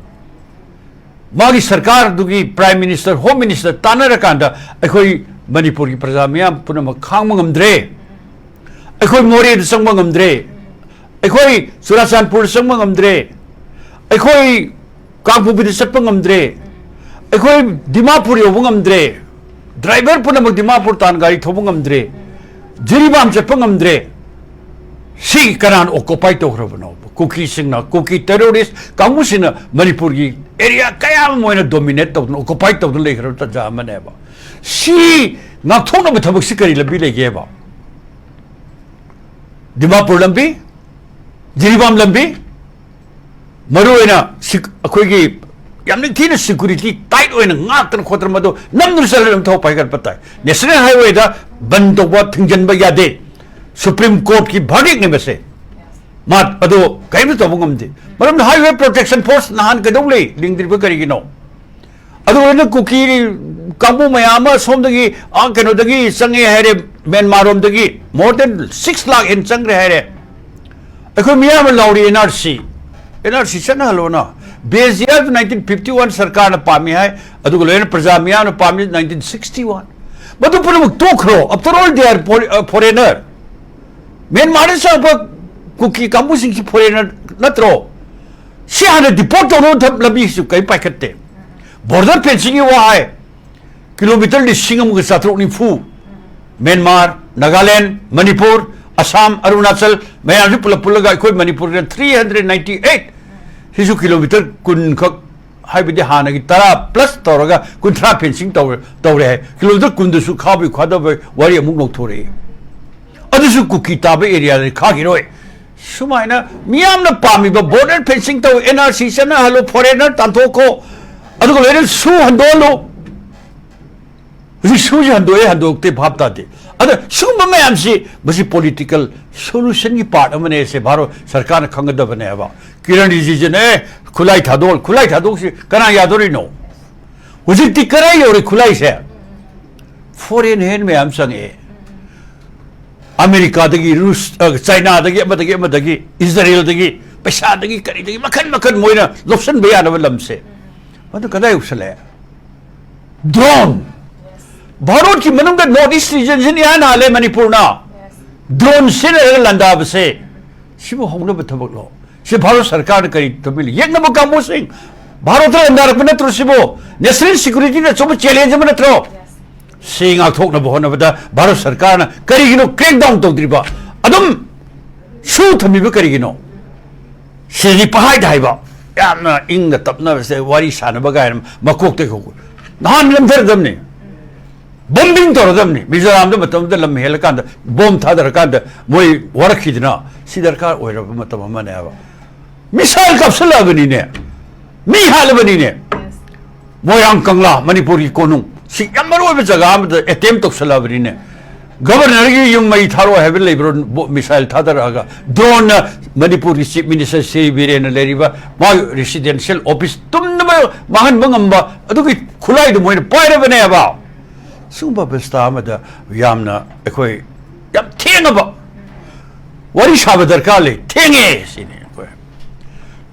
ꯃꯥꯒꯤ ꯁꯔꯀꯥꯔꯗꯨꯒꯤ Prime Minister, Home Minister ꯇꯥꯟꯅꯔꯀꯥꯟꯗ ꯑꯩꯈꯣꯏ ꯃꯅꯤꯄꯨꯔꯒꯤ ꯄ꯭ꯔꯖꯥ ꯃꯤꯌꯥꯝ ꯄꯨꯝꯅꯃꯛ ꯈꯥꯡꯕ ꯉꯝꯗ꯭ꯔꯦ꯫ ꯑꯩꯈꯣꯏ ꯃꯣꯔꯦꯗ ꯆꯪꯕ ꯉꯝꯗ꯭ꯔꯦ꯫ ꯑꯩꯈꯣꯏ ꯆꯨꯔꯥꯆꯥꯟꯄꯨꯔꯗ ꯆꯪꯕ ꯉꯝꯗ꯭ꯔꯦ꯫ ꯑꯩꯈꯣꯏ ꯀꯥꯡꯄꯣꯛꯄꯤꯗ ꯆꯠꯄ ꯉꯝꯗ꯭ꯔꯦ꯫ ꯑꯩꯈꯣꯏ ꯗꯤꯃꯥꯄꯨꯔ ꯌꯧꯕ ꯉꯝꯗ꯭ꯔꯦ꯫ Driver ꯄꯨꯝꯅꯃꯛ ꯗꯤꯃꯥꯄꯨꯔ ꯇꯥꯟꯅ ꯒꯥꯔꯤ ꯊꯧꯕ ꯉꯝꯗ꯭ꯔꯦ꯫ ꯖꯤꯔꯤꯕꯥꯝ ꯆꯠꯄ ꯉꯝꯗ꯭ꯔꯦ꯫ ꯁꯤ ꯀꯅꯥꯅ occupy ꯇꯧꯈ꯭ꯔꯕꯅꯣ? ꯀꯨꯀꯤꯁꯤꯡꯅ, ꯀꯨꯀꯤ terrorist ꯀꯥꯡꯕꯨꯁꯤꯡꯅ ꯃꯅꯤꯄꯨꯔꯒꯤ area ꯀꯌꯥ ꯑꯃ ꯃꯣꯏꯅ dominate ꯇꯧꯗꯨꯅ, occupy ꯇꯧꯗꯨꯅ ꯂꯩꯈ꯭ꯔꯕ ꯇꯥꯟꯖꯥ ꯑꯃꯅꯦꯕ꯫ ꯁꯤ ꯉꯥꯛꯊꯣꯛꯅꯕ ꯊꯕꯛꯁꯤ ꯀꯔꯤ ꯂꯝꯕꯤ ꯂꯩꯒꯦꯕ? ꯗꯤꯃꯥꯄꯨꯔ ꯂꯝꯕꯤ, ꯖꯤꯔꯤꯕꯥꯝ ꯂꯝꯕꯤ, ꯃꯔꯨꯑꯣꯏꯅ ꯁꯤ-, ꯑꯩꯈꯣꯏꯒꯤ ꯌꯥꯝꯅ ꯊꯤꯅ ꯁꯦꯀ꯭ꯌꯨꯔꯤꯇꯤ ꯇꯥꯏꯠ ꯑꯣꯏꯅ ꯉꯥꯛꯇꯅ ꯈꯣꯠꯇꯅ ꯃꯗꯨ ꯅꯝꯗꯨꯅ ꯆꯠꯂꯒ ꯑꯗꯨꯝ ꯊꯧ ꯄꯥꯏꯈꯠꯄ ꯇꯥꯏ꯫ ꯅꯦꯁꯅꯦꯜ ꯍꯥꯏꯋꯦꯗ ꯕꯟ ꯇꯧꯕ, ꯊꯤꯡꯖꯤꯟꯕ ꯌꯥꯗꯦ꯫ ꯁꯨꯄ꯭ꯔꯤꯝ ꯀꯣꯔꯠꯀꯤ ꯚꯔꯗꯤꯛꯅꯦ ꯃꯁꯦ꯫ ꯃꯥ ꯑꯗꯨ ꯀꯔꯤꯝꯇ ꯇꯧꯕ ꯉꯝꯗꯦ꯫ ꯃꯔꯝꯗꯤ ꯍꯥꯏꯋꯦ ꯄ꯭ꯔꯣꯇꯦꯛꯁꯟ ꯐꯣꯔꯁ ꯅꯍꯥꯟ ꯀꯩꯗꯧ ꯂꯩ, ꯂꯤꯡꯗ꯭ꯔꯤꯕ ꯀꯔꯤꯒꯤꯅꯣ? ꯑꯗꯨꯒ ꯂꯣꯏꯅ ꯀꯨꯀꯤ ꯀꯥꯡꯕꯨ ꯃꯌꯥꯝ ꯑꯃ ꯁꯣꯝꯗꯒꯤ, ꯑꯥ, ꯀꯩꯅꯣꯗꯒꯤ ꯆꯪꯉꯦ ꯍꯥꯏꯔꯦ, ꯃ꯭ꯌꯥꯟꯃꯥꯔ ꯔꯣꯝꯗꯒꯤ more than six ꯂꯥꯛ ꯍꯦꯟꯅ ꯆꯪꯈ꯭ꯔꯦ ꯍꯥꯏꯔꯦ꯫ ꯑꯩꯈꯣꯏ ꯃꯤꯌꯥꯝ ꯑꯃ ꯂꯥꯎꯔꯤ, "N R C, N R C ꯆꯠꯅꯍꯜꯂꯣꯅ"꯫ ꯕꯦꯖꯤꯌꯥꯗꯨ nineteen fifty one ꯁꯔꯀꯥꯔꯅ ꯄꯥꯝꯃꯤ ꯍꯥꯏ, ꯑꯗꯨꯒ ꯂꯣꯏꯅ ꯄ꯭ꯔꯖꯥ ꯃꯤꯌꯥꯝꯅ ꯄꯥꯝꯃꯤ nineteen sixty one꯫ ꯃꯗꯨ ꯄꯨꯝꯅꯃꯛ ꯇꯣꯛꯈ꯭ꯔꯣ꯫ After all, they are for-, uh, foreigner꯫ ꯃ꯭ꯌꯥꯟꯃꯥꯔꯗ ꯆꯪꯉꯛꯄ ꯀꯨꯀꯤ ꯀꯥꯡꯕꯨꯁꯤꯡꯁꯤ ꯐꯣꯔꯦꯅꯔ ꯅꯠꯇ꯭ꯔꯣ? ꯁꯤ ꯍꯥꯟꯅ ꯗꯤꯄꯣꯔꯠ ꯇꯧꯅꯕ ꯊꯕꯛ ꯂꯝꯕꯤꯁꯨ ꯀꯔꯤꯝ ꯄꯥꯏꯈꯠꯇꯦ꯫ ꯕꯣꯔꯗꯔ ꯐꯦꯟꯁꯤꯡꯒꯤ ꯋꯥ ꯍꯥꯏ, ꯀꯤꯂꯣꯃꯤꯇꯔ ꯂꯤꯁꯤꯡ ꯑꯃꯒ ꯆꯥꯇ꯭ꯔꯨꯛ ꯅꯤꯐꯨ, ꯃ꯭ꯌꯥꯟꯃꯥꯔ, ꯅꯥꯒꯥꯂꯦꯟ, ꯃꯅꯤꯄꯨꯔ, ꯑꯁꯥꯝ, ꯑꯔꯨꯅꯥꯆꯜ ꯃꯌꯥꯝꯁꯤ ꯄꯨꯂꯞ ꯄꯨꯜꯂꯒ ꯑꯩꯈꯣꯏ ꯃꯅꯤꯄꯨꯔꯗ three hundred ninety eight꯫ ꯁꯤꯁꯨ ꯀꯤꯂꯣꯃꯤꯇꯔ ꯀꯨꯟ ꯈꯛ, ꯍꯥꯏꯕꯗꯤ ꯍꯥꯟꯅꯒꯤ ꯇꯔꯥ ꯄ꯭ꯂꯁ ꯇꯧꯔꯒ ꯀꯨꯟꯊ꯭ꯔꯥ ꯐꯦꯟꯁꯤꯡ ꯇꯧꯔꯦ, ꯇꯧꯔꯦ ꯍꯥꯏ꯫ ꯀꯤꯂꯣꯃꯤꯇꯔ ꯀꯨꯟꯗꯁꯨ ꯈꯥꯕꯩ ꯈꯥꯗꯕꯩ ꯋꯥꯔꯤ ꯑꯃꯨꯛ ꯂꯧꯊꯣꯔꯛꯏ꯫ ꯑꯗꯨꯁꯨ ꯀꯨꯀꯤ ꯇꯥꯕ ꯑꯦꯔꯤꯌꯥꯗꯗꯤ ꯈꯥꯈꯤꯔꯣꯏ꯫ ꯁꯨꯃꯥꯏꯅ ꯃꯤꯌꯥꯝꯅ ꯄꯥꯝꯃꯤꯕ ꯕꯣꯔꯗꯔ ꯐꯦꯟꯁꯤꯡ ꯇꯧ, ꯑꯦꯟ ꯑꯥꯔ ꯁꯤ ꯆꯠꯅꯍꯜꯂꯨ, ꯐꯣꯔꯦꯅꯔ ꯇꯥꯟꯊꯣꯛꯈꯣ, ꯑꯗꯨꯒ ꯂꯣꯏꯅ ꯁꯨ ꯍꯟꯗꯣꯛꯍꯜꯂꯨ꯫ ꯍꯧꯖꯤꯛ ꯁꯨꯁꯤ ꯍꯟꯗꯣꯛꯑꯦ, ꯍꯟꯗꯣꯛꯇꯦ, ꯚꯥꯞ ꯇꯥꯗꯦ꯫ ꯑꯗ ꯁꯤꯒꯨꯝꯕ ꯃꯌꯥꯝꯁꯤ, ꯃꯁꯤ ꯄꯣꯂꯤꯇꯤꯀꯦꯜ ꯁꯣꯂꯨꯁꯟꯒꯤ ꯄꯥꯔꯠ ꯑꯃꯅꯦ꯫ ꯁꯦ ꯚꯥꯔꯠ ꯁꯔꯀꯥꯔꯅ ꯈꯪꯒꯗꯕꯅꯦ ꯍꯥꯏꯕ꯫ ꯀꯤꯔꯟ ꯔꯤꯖꯤꯖꯨꯅ, "ꯑꯦ, ꯈꯨꯠꯂꯥꯏ ꯊꯥꯗꯣꯛ", ꯈꯨꯠꯂꯥꯏ ꯊꯥꯗꯣꯛꯁꯤ ꯀꯅꯥ ꯌꯥꯗꯣꯔꯤꯅꯣ? ꯍꯧꯖꯤꯛꯇꯤ ꯀꯗꯥꯏ ꯌꯧꯔꯦ ꯈꯨꯠꯂꯥꯏꯁꯦ? ꯐꯣꯔꯦꯟ ꯍꯦꯟ ꯃꯌꯥꯝ ꯆꯪꯉꯛꯑꯦ꯫ ꯑꯃꯦꯔꯤꯀꯥꯗꯒꯤ, ꯔꯨꯁ, ꯑ, ꯆꯥꯏꯅꯥꯗꯒꯤ, ꯑꯃꯗꯒꯤ, ꯑꯃꯗꯒꯤ, ꯏꯖꯔꯦꯜꯗꯒꯤ, ꯄꯩꯁꯥꯗꯒꯤ, ꯀꯔꯤꯗꯒꯤ, ꯃꯈꯟ ꯃꯈꯟ ꯃꯣꯏꯅ ꯂꯧꯁꯤꯟꯕ ꯌꯥꯅꯕ ꯂꯝꯁꯦ꯫ ꯃꯗꯨ ꯀꯗꯥꯏ ꯌꯧꯁꯜꯂꯛꯑꯦ? ꯗ꯭ꯔꯣꯟ꯫ ꯚꯥꯔꯠꯀꯤ ꯃꯅꯨꯡꯗ ꯅꯣꯔꯠ ꯏꯁ ꯔꯤꯖꯟꯁꯤꯅ ꯏꯍꯥꯟ ꯍꯥꯜꯂꯦ ꯃꯅꯤꯄꯨꯔꯅ꯫ ꯗ꯭ꯔꯣꯟ ꯁꯤꯖꯤꯟꯅꯔꯒ ꯂꯥꯟꯗꯥꯕꯁꯦ, ꯁꯤꯕꯨ ꯍꯧꯅꯕ ꯊꯕꯛꯂꯣ? ꯁꯤ ꯚꯥꯔꯠ ꯁꯔꯀꯥꯔꯅ ꯀꯔꯤ ꯇꯧꯕꯤꯔꯤ? ꯌꯦꯛꯅꯕ ꯀꯥꯡꯕꯨꯁꯤꯡ ꯚꯥꯔꯠꯇ ꯂꯥꯟꯗꯥꯔꯛꯄ ꯅꯠꯇ꯭ꯔꯣ ꯁꯤꯕꯨ? ꯅꯦꯁꯅꯦꯜ ꯁꯦꯀ꯭ꯌꯨꯔꯤꯇꯤꯗ ꯑꯆꯧꯕ ꯆꯦꯂꯦꯟꯖ ꯑꯃ ꯅꯠꯇ꯭ꯔꯣ? ꯁꯤ ꯉꯥꯛꯊꯣꯛꯅꯕ ꯍꯣꯠꯅꯕꯗ ꯚꯥꯔꯠ ꯁꯔꯀꯥꯔꯅ ꯀꯔꯤꯒꯤꯅꯣ ꯀ꯭ꯔꯦꯛ ꯗꯥꯎꯟ ꯇꯧꯗ꯭ꯔꯤꯕ? ꯑꯗꯨꯝ ꯁꯨ ꯊꯝꯃꯤꯕ ꯀꯔꯤꯒꯤꯅꯣ? ꯁꯤꯗꯤ ꯄꯪꯍꯥꯏꯗ ꯍꯥꯏꯕ, ꯌꯥꯝꯅ ꯏꯪꯅ ꯇꯞꯅ ꯁꯤꯗ ꯋꯥꯔꯤ ꯁꯥꯟꯅꯕ ꯀꯥꯏꯅ ꯃꯀꯣꯛꯇꯒꯤ ꯍꯧ-, ꯅꯍꯥꯟ ꯅꯝꯊꯔꯗꯕꯅꯤ, ꯕꯣꯝꯕꯤꯡ ꯇꯧꯔꯗꯕꯅꯤ꯫ ꯃꯤꯖꯣꯔꯥꯝꯗ ꯃꯇꯝꯗꯨꯗ ꯂꯝ ꯍꯦꯜꯂꯀꯥꯟꯗ, ꯕꯣꯝ ꯊꯥꯗꯔꯀꯥꯟꯗ ꯃꯣꯏ ꯋꯥꯔꯛꯈꯤꯗꯅ꯫ ꯁꯤ ꯗꯔꯀꯥꯔ ꯑꯣꯏꯔꯕ ꯃꯇꯝ ꯑꯃꯅꯦ ꯍꯥꯏꯕ꯫ ꯃꯤꯁꯥꯏꯜ ꯀꯥꯞꯁꯤꯜꯂꯛꯑꯕꯅꯤꯅꯦ, ꯃꯤ ꯍꯥꯠꯂꯕꯅꯤꯅꯦ꯫ ꯃꯣꯏꯔꯥꯡ ꯀꯪꯂꯥ, ꯃꯅꯤꯄꯨꯔꯒꯤ ꯀꯣꯅꯨꯡ, ꯁꯤ ꯌꯥꯝ ꯃꯔꯨ ꯑꯣꯏꯕ ꯖꯒꯥ ꯑꯃꯗ ꯑꯦꯇꯦꯝ ꯇꯧꯁꯜꯂꯛꯑꯕꯅꯤꯅꯦ꯫ ꯒꯕꯔꯅꯔꯒꯤ ꯌꯨꯝ ꯃꯩ ꯊꯥꯔꯣꯏ ꯍꯥꯏꯕ ꯂꯩꯕ꯭ꯔꯣ? ꯕꯣ-, ꯃꯤꯁꯥꯏꯜ ꯊꯥꯗꯔꯛꯑꯒ, ꯗ꯭ꯔꯣꯟꯅ ꯃꯅꯤꯄꯨꯔꯒꯤ ꯆꯤꯐ ꯃꯤꯅꯤꯁꯇꯔ ꯁ꯭ꯔꯤ ꯕꯤꯔꯦꯟꯅ ꯂꯩꯔꯤꯕ ꯃꯥꯒꯤ ꯔꯦꯁꯤꯗꯦꯟꯁꯤꯌꯦꯜ ꯑꯣꯐꯤꯁ ꯇꯨꯝꯅꯃꯛ ꯃꯥꯡꯍꯟꯕ ꯉꯝꯕ ꯑꯗꯨꯒꯤ ꯈꯨꯠꯂꯥꯏꯗꯨ ꯃꯣꯏꯅ ꯄꯥꯏꯔꯕꯅꯦꯕ꯫ ꯁꯤꯒꯨꯝꯕ ꯑꯕꯁꯊꯥ ꯑꯃꯗ ꯌꯥꯝꯅ ꯑꯩꯈꯣꯏ ꯌꯥꯝ ꯊꯦꯡꯉꯕ ꯋꯥꯔꯤ ꯁꯥꯕ ꯗꯔꯀꯥꯔ ꯂꯩ꯫ ꯊꯦꯡꯉꯦ ꯁꯤꯅꯤ ꯑꯩꯈꯣꯏ꯫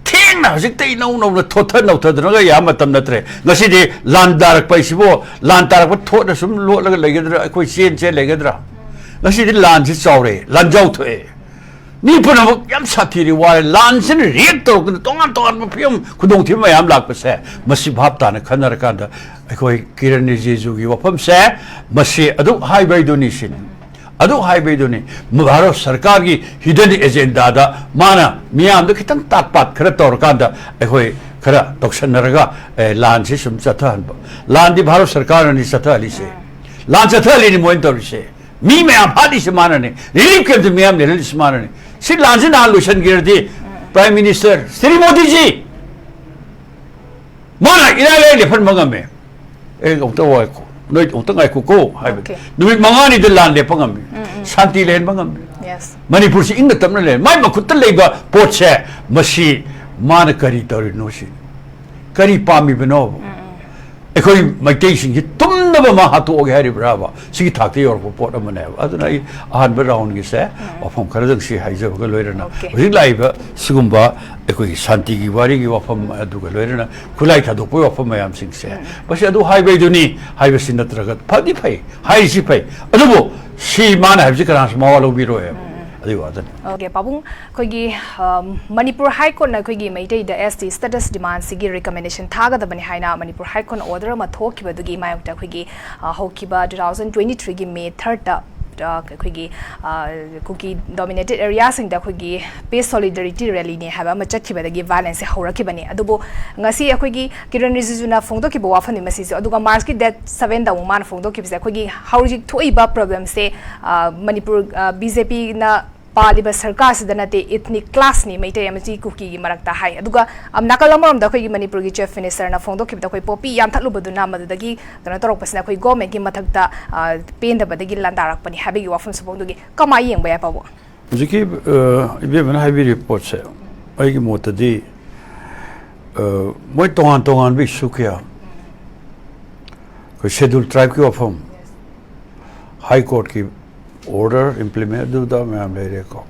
ꯊꯦꯡꯅ ꯍꯧꯖꯤꯛꯇ ꯏꯅꯧ ꯅꯧꯅ ꯊꯣꯠꯊ ꯅꯧꯊꯗꯅꯒ ꯌꯥꯝ ꯃꯇꯝ ꯅꯠꯇ꯭ꯔꯦ꯫ ꯉꯁꯤꯗꯤ ꯂꯥꯟ ꯇꯥꯔꯛꯄ ꯍꯥꯏꯁꯤꯕꯨ, ꯂꯥꯟ ꯇꯥꯔꯛꯄ ꯊꯣꯠꯅ ꯁꯨꯝ ꯂꯣꯠꯂꯒ ꯂꯩꯒꯗ꯭ꯔꯥ? ꯑꯩꯈꯣꯏ ꯆꯦꯟ ꯆꯦꯟ ꯂꯩꯒꯗ꯭ꯔꯥ? ꯉꯁꯤꯗꯤ ꯂꯥꯟꯁꯤ ꯆꯥꯎꯔꯦ, ꯂꯥꯟꯖꯥꯎ ꯊꯣꯛꯑꯦ꯫ ꯃꯤ ꯄꯨꯝꯅꯃꯛ ꯌꯥꯝ ꯁꯥꯊꯤꯔꯦ, ꯋꯥꯔꯦ꯫ ꯂꯥꯟꯁꯤꯅ ꯔꯤꯌꯦꯛ ꯇꯧꯔꯛꯇꯅ ꯇꯣꯉꯥꯟ ꯇꯣꯉꯥꯟꯕ ꯐꯤꯕꯝ, ꯈꯨꯗꯣꯡꯊꯤꯕ ꯃꯌꯥꯝ ꯂꯥꯛꯄꯁꯦ, ꯃꯁꯤ ꯚꯥꯞ ꯇꯥꯅ ꯈꯟꯅꯔꯀꯥꯟꯗ ꯑꯩꯈꯣꯏ ꯀꯤꯔꯟ ꯔꯤꯖꯤꯖꯨꯒꯤ ꯋꯥꯐꯝꯁꯦ, ꯃꯁꯤ ꯑꯗꯨꯛ ꯍꯥꯏꯕꯩꯗꯨꯅꯤ ꯁꯤꯅꯤ꯫ ꯑꯗꯨꯛ ꯍꯥꯏꯕꯩꯗꯨꯅꯤ꯫ ꯚꯥꯔꯠ ꯁꯔꯀꯥꯔꯒꯤ ꯍꯤꯗꯟ ꯑꯦꯖꯦꯟꯗꯥꯗ ꯃꯥꯅ ꯃꯤꯌꯥꯝꯗ ꯈꯤꯇꯪ ꯇꯥꯠ ꯄꯥꯠ ꯈꯔ ꯇꯧꯔꯀꯥꯟꯗ ꯑꯩꯈꯣꯏ ꯈꯔ ꯇꯧꯁꯟꯅꯔꯒ, ꯑꯦ, ꯂꯥꯟꯁꯤ ꯁꯨꯝ ꯆꯠꯊꯍꯟꯕ꯫ ꯂꯥꯟꯗꯤ ꯚꯥꯔꯠ ꯁꯔꯀꯥꯔꯅꯅꯤ ꯆꯠꯊꯍꯜꯂꯤꯁꯦ꯫ ꯂꯥꯟ ꯆꯠꯊꯍꯜꯂꯤꯅꯤ ꯃꯣꯏꯅ ꯇꯧꯔꯤꯁꯦ꯫ ꯃꯤ ꯃꯌꯥꯝ ꯍꯥꯠꯂꯤꯁꯤ ꯃꯥꯅꯅꯤ, ꯔꯤꯂꯤꯐ ꯀꯦꯝꯞꯇ ꯃꯤꯌꯥꯝ ꯂꯩꯍꯜꯂꯤꯁꯤ ꯃꯥꯅꯅꯤ꯫ ꯁꯤ ꯂꯥꯟꯁꯤ ꯅꯍꯥꯟ ꯂꯣꯏꯁꯤꯟꯈ꯭ꯔꯗꯤ, ꯄ꯭ꯔꯥꯏꯝ ꯃꯤꯅꯤꯁꯇꯔ ꯁ꯭ꯔꯤ ꯃꯣꯗꯤꯖꯤ ꯃꯥꯅ ꯏꯔꯥꯏ ꯂꯥꯏ ꯂꯦꯞꯍꯟꯕ ꯉꯝꯃꯦ꯫ ꯑꯦ, ꯑꯃꯨꯛꯇ ꯉꯥꯏꯈꯣ, ꯅꯣꯏ ꯑꯃꯨꯛꯇ ꯉꯥꯏꯈꯣꯀꯣ ꯍꯥꯏꯕꯗꯤ, Okay. ꯅꯨꯃꯤꯠ ꯃꯉꯥꯅꯤꯗ ꯂꯥꯟ ꯂꯦꯞꯄ ꯉꯝꯃꯤ, ꯎꯝ, ꯎꯝ꯫ ꯁꯥꯟꯇꯤ ꯂꯩꯍꯟꯕ ꯉꯝꯃꯤ꯫ Yes. ꯃꯅꯤꯄꯨꯔꯁꯤ ꯏꯪꯅ ꯇꯞꯅ ꯂꯩ꯫ ꯃꯥꯏ ꯃꯈꯨꯠꯇ ꯂꯩꯕ ꯄꯣꯠꯁꯦ, ꯃꯁꯤ ꯃꯥꯅ ꯀꯔꯤ ꯇꯧꯔꯤꯅꯣ ꯁꯤ? ꯀꯔꯤ ꯄꯥꯝꯃꯤꯕꯅꯣꯕ? ꯎꯝ, ꯎꯝ꯫ ꯑꯩꯈꯣꯏ ꯃꯩꯇꯩꯁꯤꯡꯁꯤ ꯇꯨꯝꯅꯕ ꯑꯃ ꯍꯥꯠꯇꯣꯛꯑꯒꯦ ꯍꯥꯏꯔꯤꯕ꯭ꯔꯥꯕ? ꯁꯤꯒꯤ ꯊꯥꯛꯇ ꯌꯧꯔꯛꯄ ꯄꯣꯠ ꯑꯃꯅꯦꯕ꯫ ꯑꯗꯨꯅ ꯑꯩ ꯑꯍꯥꯟꯕ ꯔꯥꯎꯟꯒꯤꯁꯦ ꯎꯝ꯫ ꯋꯥꯐꯝ ꯈꯔꯗꯪ ꯁꯤ ꯍꯥꯏꯖꯕꯒ ꯂꯣꯏꯅꯅ, Okay. ꯍꯧꯖꯤꯛ ꯂꯥꯛꯏꯕ ꯁꯤꯒꯨꯝꯕ ꯑꯩꯈꯣꯏꯒꯤ ꯁꯥꯟꯇꯤꯒꯤ ꯋꯥꯔꯤꯒꯤ ꯋꯥꯐꯝ ꯑꯗꯨꯒ ꯂꯣꯏꯅꯅ ꯈꯨꯠꯂꯥꯏ ꯊꯥꯗꯣꯛꯄꯒꯤ ꯋꯥꯐꯝ ꯃꯌꯥꯝꯁꯤꯡꯁꯦ, ꯎꯝ꯫ ꯃꯁꯤ ꯑꯗꯨ ꯍꯥꯏꯕꯩꯗꯨꯅꯤ ꯍꯥꯏꯕꯁꯤ ꯅꯠꯇ꯭ꯔꯒ, ꯐꯗꯤ ꯐꯩ, ꯍꯥꯏꯔꯤꯁꯤ ꯐꯩ, ꯑꯗꯨꯕꯨ ꯁꯤ ꯃꯥꯅ ꯍꯥꯏꯕꯁꯤ ꯀꯅꯥꯁꯨ ꯃꯋꯥ ꯂꯧꯕꯤꯔꯣꯏꯕ꯫ ꯎꯝ꯫ ꯑꯗꯨꯒꯤ ꯋꯥꯗꯅꯤ꯫ Okay, ꯄꯥꯕꯨꯡ, ꯑꯩꯈꯣꯏꯒꯤ, ꯑꯝ, ꯃꯅꯤꯄꯨꯔ ꯍꯥꯏ ꯀꯣꯔꯠꯅ ꯑꯩꯈꯣꯏꯒꯤ ꯃꯩꯇꯩꯗ S T status demandꯁꯤꯒꯤ recommendation ꯊꯥꯒꯗꯕꯅꯤ ꯍꯥꯏꯅ ꯃꯅꯤꯄꯨꯔ ꯍꯥꯏ ꯀꯣꯔꯠꯅ order ꯑꯃ ꯊꯣꯛꯈꯤꯕꯗꯨꯒꯤ ꯃꯥꯌꯣꯛꯇ ꯑꯩꯈꯣꯏꯒꯤ, ꯑ, ꯍꯧꯈꯤꯕ two thousand twenty threeꯒꯤ May thirdꯇ, ꯑ, ꯑꯩꯈꯣꯏꯒꯤ, ꯑ, ꯀꯨꯀꯤ dominated areaꯁꯤꯡꯗ ꯑꯩꯈꯣꯏꯒꯤ peace solidarity rallyꯅꯦ ꯍꯥꯏꯕ ꯑꯃ ꯆꯠꯈꯤꯕꯗꯒꯤ violenceꯁꯦ ꯍꯧꯔꯛꯈꯤꯕꯅꯤ꯫ ꯑꯗꯨꯕꯨ ꯉꯁꯤ ꯑꯩꯈꯣꯏꯒꯤ ꯀꯤꯔꯟ ꯔꯤꯖꯤꯖꯨꯅ ꯐꯣꯡꯗꯣꯛꯈꯤꯕ ꯋꯥꯐꯝꯅꯤ ꯃꯁꯤꯁꯨ꯫ ꯑꯗꯨꯒ Marchꯀꯤ date sevenꯗ ꯑꯃꯨꯛ ꯃꯥꯅ ꯐꯣꯡꯗꯣꯛꯈꯤꯕꯁꯦ ꯑꯩꯈꯣꯏꯒꯤ ꯍꯧꯖꯤꯛ ꯊꯣꯛꯏꯕ problemꯁꯦ, ꯑ, ꯃꯅꯤꯄꯨꯔ, ꯑ, BJPꯅ ꯄꯥꯜꯂꯤꯕ ꯁꯔꯀꯥꯔꯁꯤꯗ ꯅꯠꯇꯦ, ꯏꯊꯅꯤꯛ ꯀ꯭ꯂꯥꯁꯅꯤ ꯃꯩꯇꯩ ꯑꯃꯗꯤ ꯀꯨꯀꯤꯒꯤ ꯃꯔꯛꯇ ꯍꯥꯏ꯫ ꯑꯗꯨꯒ ꯑꯝ, ꯅꯥꯀꯜ ꯑꯃꯔꯣꯝꯗ ꯑꯩꯈꯣꯏꯒꯤ ꯃꯅꯤꯄꯨꯔꯒꯤ ꯆꯤꯐ ꯃꯤꯅꯤꯁꯇꯔꯅ ꯐꯣꯡꯗꯣꯛꯈꯤꯕꯗ ꯑꯩꯈꯣꯏ ꯄꯣꯄꯤ ꯌꯥꯟꯊꯠꯂꯨꯕꯗꯨꯅ ꯃꯗꯨꯗꯒꯤ ꯀꯩꯅꯣ ꯇꯧꯔꯛꯄꯁꯤꯅ ꯑꯩꯈꯣꯏ ꯒꯣꯔꯃꯦꯟꯒꯤ ꯃꯊꯛꯇ, ꯑ, ꯄꯦꯟꯗꯕꯗꯒꯤ ꯂꯥꯟꯗꯥꯔꯛꯄꯅꯤ ꯍꯥꯏꯕꯒꯤ ꯋꯥꯐꯝꯁꯨ ꯐꯣꯡꯗꯣꯛꯈꯤ꯫ ꯀꯃꯥꯏꯅ ꯌꯦꯡꯕ ꯌꯥꯏ, ꯄꯥꯕꯨꯡ? ꯍꯧꯖꯤꯛꯀꯤ, ꯑ, ꯏꯕꯦꯝꯃꯅ ꯍꯥꯏꯕꯤꯔꯤꯕ ꯄꯣꯠꯁꯦ ꯑꯩꯒꯤ ꯃꯣꯠꯇꯗꯤ, ꯑ, ꯃꯣꯏ ꯇꯣꯉꯥꯟ ꯇꯣꯉꯥꯟꯕ ꯏꯁꯨ ꯀꯌꯥ, ꯑꯩꯈꯣꯏ ꯁꯦꯗꯨꯜ ꯇ꯭ꯔꯥꯏꯕꯀꯤ ꯋꯥꯐꯝ, ꯍꯥꯏ ꯀꯣꯔꯠꯀꯤ ꯑꯣꯔꯗꯔ ꯏꯝꯄ꯭ꯂꯤꯃꯦꯟ ꯑꯗꯨꯗ ꯃꯌꯥꯝ ꯂꯩꯔꯦꯀꯣ,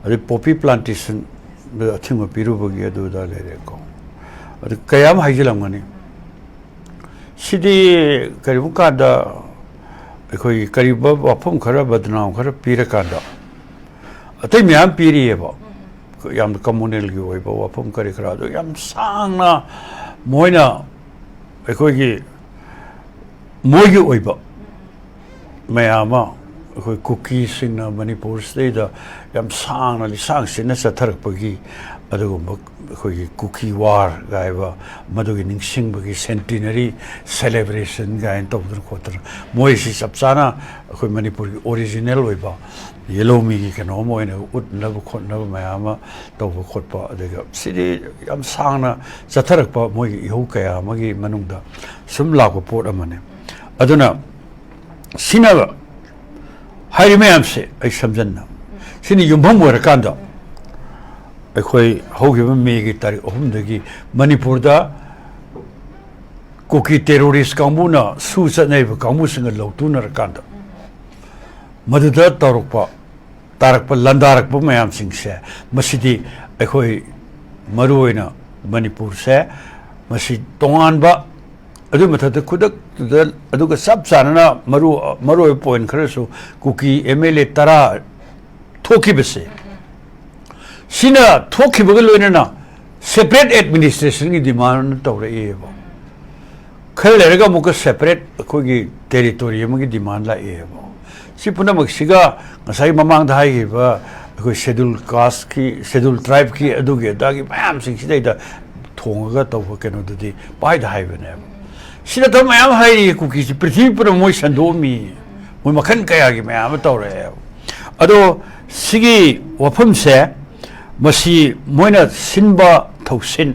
ꯑꯗꯩ ꯄꯣꯄꯤ ꯄ꯭ꯂꯥꯟꯇꯦꯁꯟꯗ ꯑꯊꯤꯡꯕ ꯄꯤꯔꯨꯕꯒꯤ ꯑꯗꯨꯗ ꯂꯩꯔꯦꯀꯣ, ꯑꯗꯨ ꯀꯌꯥ ꯑꯃ ꯍꯥꯏꯖꯤꯜꯂꯝꯒꯅꯤ꯫ ꯁꯤꯗꯤ ꯀꯔꯤꯒꯨꯝꯕ ꯀꯥꯟꯗ ꯑꯩꯈꯣꯏꯒꯤ ꯀꯔꯤꯒꯨꯝꯕ ꯋꯥꯐꯝ ꯈꯔ, ꯕꯗꯅꯥꯝ ꯈꯔ ꯄꯤꯔꯀꯥꯟꯗ ꯑꯇꯩ ꯃꯌꯥꯝ ꯄꯤꯔꯤꯑꯕ, ꯌꯥꯝꯅ ꯀꯝꯃꯨꯅꯦꯜꯒꯤ ꯑꯣꯏꯕ ꯋꯥꯐꯝ ꯀꯔꯤ ꯀꯔꯥ ꯑꯗꯨ ꯌꯥꯝ ꯁꯥꯡꯅ ꯃꯣꯏꯅ ꯑꯩꯈꯣꯏꯒꯤ ꯃꯣꯏꯒꯤ ꯑꯣꯏꯕ ꯃꯌꯥꯝ ꯑꯃ ꯑꯩꯈꯣꯏ ꯀꯨꯀꯤꯁꯤꯡꯅ ꯃꯅꯤꯄꯨꯔꯁꯤꯗꯩꯗ ꯌꯥꯝ ꯁꯥꯡꯅ ꯂꯤꯁꯥꯡ ꯁꯤꯠꯅ ꯆꯠꯊꯔꯛꯄꯒꯤ ꯑꯗꯨꯒꯨꯝꯕ ꯑꯩꯈꯣꯏꯒꯤ ꯀꯨꯀꯤ ꯋꯥꯔ ꯍꯥꯏꯕ ꯃꯗꯨꯒꯤ ꯅꯤꯡꯁꯤꯡꯕꯒꯤ ꯁꯦꯟꯇꯤꯅꯔꯤ ꯁꯦꯂꯦꯕ꯭ꯔꯦꯁꯟ ꯀꯥꯏꯅ ꯇꯧꯗꯅ ꯈꯣꯠꯇꯅ ꯃꯣꯏꯁꯤ ꯆꯞ ꯆꯥꯅ ꯑꯩꯈꯣꯏ ꯃꯅꯤꯄꯨꯔꯒꯤ ꯑꯣꯔꯤꯖꯤꯅꯦꯜ ꯑꯣꯏꯕ ꯌꯦꯂꯧꯃꯤꯒꯤ ꯀꯩꯅꯣ ꯑꯃ ꯑꯣꯏꯅ ꯎꯠꯅꯕ ꯈꯣꯠꯅꯕ ꯃꯌꯥꯝ ꯑꯃ ꯇꯧꯕ ꯈꯣꯠꯄ, ꯑꯗꯨꯒ ꯁꯤꯗꯤ ꯌꯥꯝ ꯁꯥꯡꯅ ꯆꯠꯊꯔꯛꯄ ꯃꯣꯏꯒꯤ ꯏꯍꯧ ꯀꯌꯥ ꯑꯃꯒꯤ ꯃꯅꯨꯡꯗ ꯁꯨꯝ ꯂꯥꯛꯄ ꯄꯣꯠ ꯑꯃꯅꯤ꯫ ꯑꯗꯨꯅ ꯁꯤꯅ ꯍꯥꯏꯔꯤ ꯃꯌꯥꯝꯁꯦ ꯑꯩ ꯁꯝꯖꯟꯅ, ꯁꯤꯅ ꯌꯨꯝꯐꯝ ꯑꯣꯏꯔꯀꯥꯟꯗ ꯑꯩꯈꯣꯏ ꯍꯧꯈꯤꯕ ꯃꯦꯒꯤ ꯇꯥꯔꯤꯛ ꯑꯍꯨꯝꯗꯒꯤ ꯃꯅꯤꯄꯨꯔꯗ ꯀꯨꯀꯤ ꯇꯦꯔꯣꯔꯤꯁ ꯀꯥꯡꯕꯨꯅ ꯁꯨ ꯆꯠꯅꯔꯤꯕ ꯀꯥꯡꯕꯨꯁꯤꯡꯒ ꯂꯧꯇꯨꯅꯔꯀꯥꯟꯗ ꯃꯗꯨꯗ ꯇꯧꯔꯛꯄ, ꯇꯥꯔꯛꯄ, ꯂꯥꯟꯗꯥꯔꯛꯄ ꯃꯌꯥꯝꯁꯤꯡꯁꯦ, ꯃꯁꯤꯗꯤ ꯑꯩꯈꯣꯏ ꯃꯔꯨꯑꯣꯏꯅ ꯃꯅꯤꯄꯨꯔꯁꯦ ꯃꯁꯤ ꯇꯣꯉꯥꯟꯕ, ꯑꯗꯨꯒꯤ ꯃꯊꯛꯇ ꯈꯨꯗꯛꯇꯨꯗ ꯑꯗꯨꯒ ꯆꯞ ꯆꯥꯟꯅꯅ ꯃꯔꯨ, ꯃꯔꯨꯑꯣꯏꯕ ꯄꯣꯏꯟ ꯈꯔꯁꯨ ꯀꯨꯀꯤ ꯑꯦꯝ ꯑꯦꯜ ꯑꯦ ꯇꯔꯥ ꯊꯣꯛꯈꯤꯕꯁꯦ, ꯁꯤꯅ ꯊꯣꯛꯈꯤꯕꯒ ꯂꯣꯏꯅꯅ ꯁꯦꯄꯔꯦꯠ ꯑꯦꯗꯃꯤꯅꯤꯁꯇ꯭ꯔꯦꯁꯟꯒꯤ ꯗꯤꯃꯥꯟ ꯇꯧꯔꯛꯑꯦꯕ꯫ ꯈꯔ ꯂꯩꯔꯒ ꯑꯃꯨꯛꯀ ꯁꯦꯄꯔꯦꯠ ꯑꯩꯈꯣꯏꯒꯤ ꯇꯦꯔꯤꯇꯣꯔꯤ ꯑꯃꯒꯤ ꯗꯤꯃꯥꯟ ꯂꯥꯛꯑꯦꯕ꯫ ꯁꯤ ꯄꯨꯝꯅꯃꯛꯁꯤꯒ ꯉꯁꯥꯏ ꯃꯃꯥꯡꯗ ꯍꯥꯏꯈꯤꯕ ꯑꯩꯈꯣꯏ ꯁꯦꯗꯨꯜ ꯀꯥꯁꯀꯤ, ꯁꯦꯗꯨꯜ ꯇ꯭ꯔꯥꯏꯕꯀꯤ ꯑꯗꯨꯒꯤ ꯑꯗꯥꯒꯤ ꯃꯌꯥꯝꯁꯤꯡꯁꯤꯗꯩꯗ ꯊꯣꯡꯉꯒ ꯇꯧꯕ ꯀꯩꯅꯣꯗꯨꯗꯤ ꯄꯥꯏꯗ ꯍꯥꯏꯕꯅꯦꯕ꯫ ꯁꯤ ꯅꯠꯇꯕ ꯃꯌꯥꯝ ꯍꯥꯏꯔꯤ ꯀꯨꯀꯤꯁꯤ ꯄ꯭ꯔꯤꯊꯤꯕꯤ ꯄꯨꯝꯅꯃꯛ ꯃꯣꯏ ꯁꯟꯗꯣꯛꯑꯝꯃꯤ꯫ ꯃꯣꯏ ꯃꯈꯜ ꯀꯌꯥꯒꯤ ꯃꯌꯥꯝ ꯑꯃ ꯇꯧꯔꯛꯑꯦꯕ꯫ ꯑꯗꯣ ꯁꯤꯒꯤ ꯋꯥꯐꯝꯁꯦ, ꯃꯁꯤ ꯃꯣꯏꯅ ꯁꯤꯟꯕ ꯊꯧꯁꯤꯟ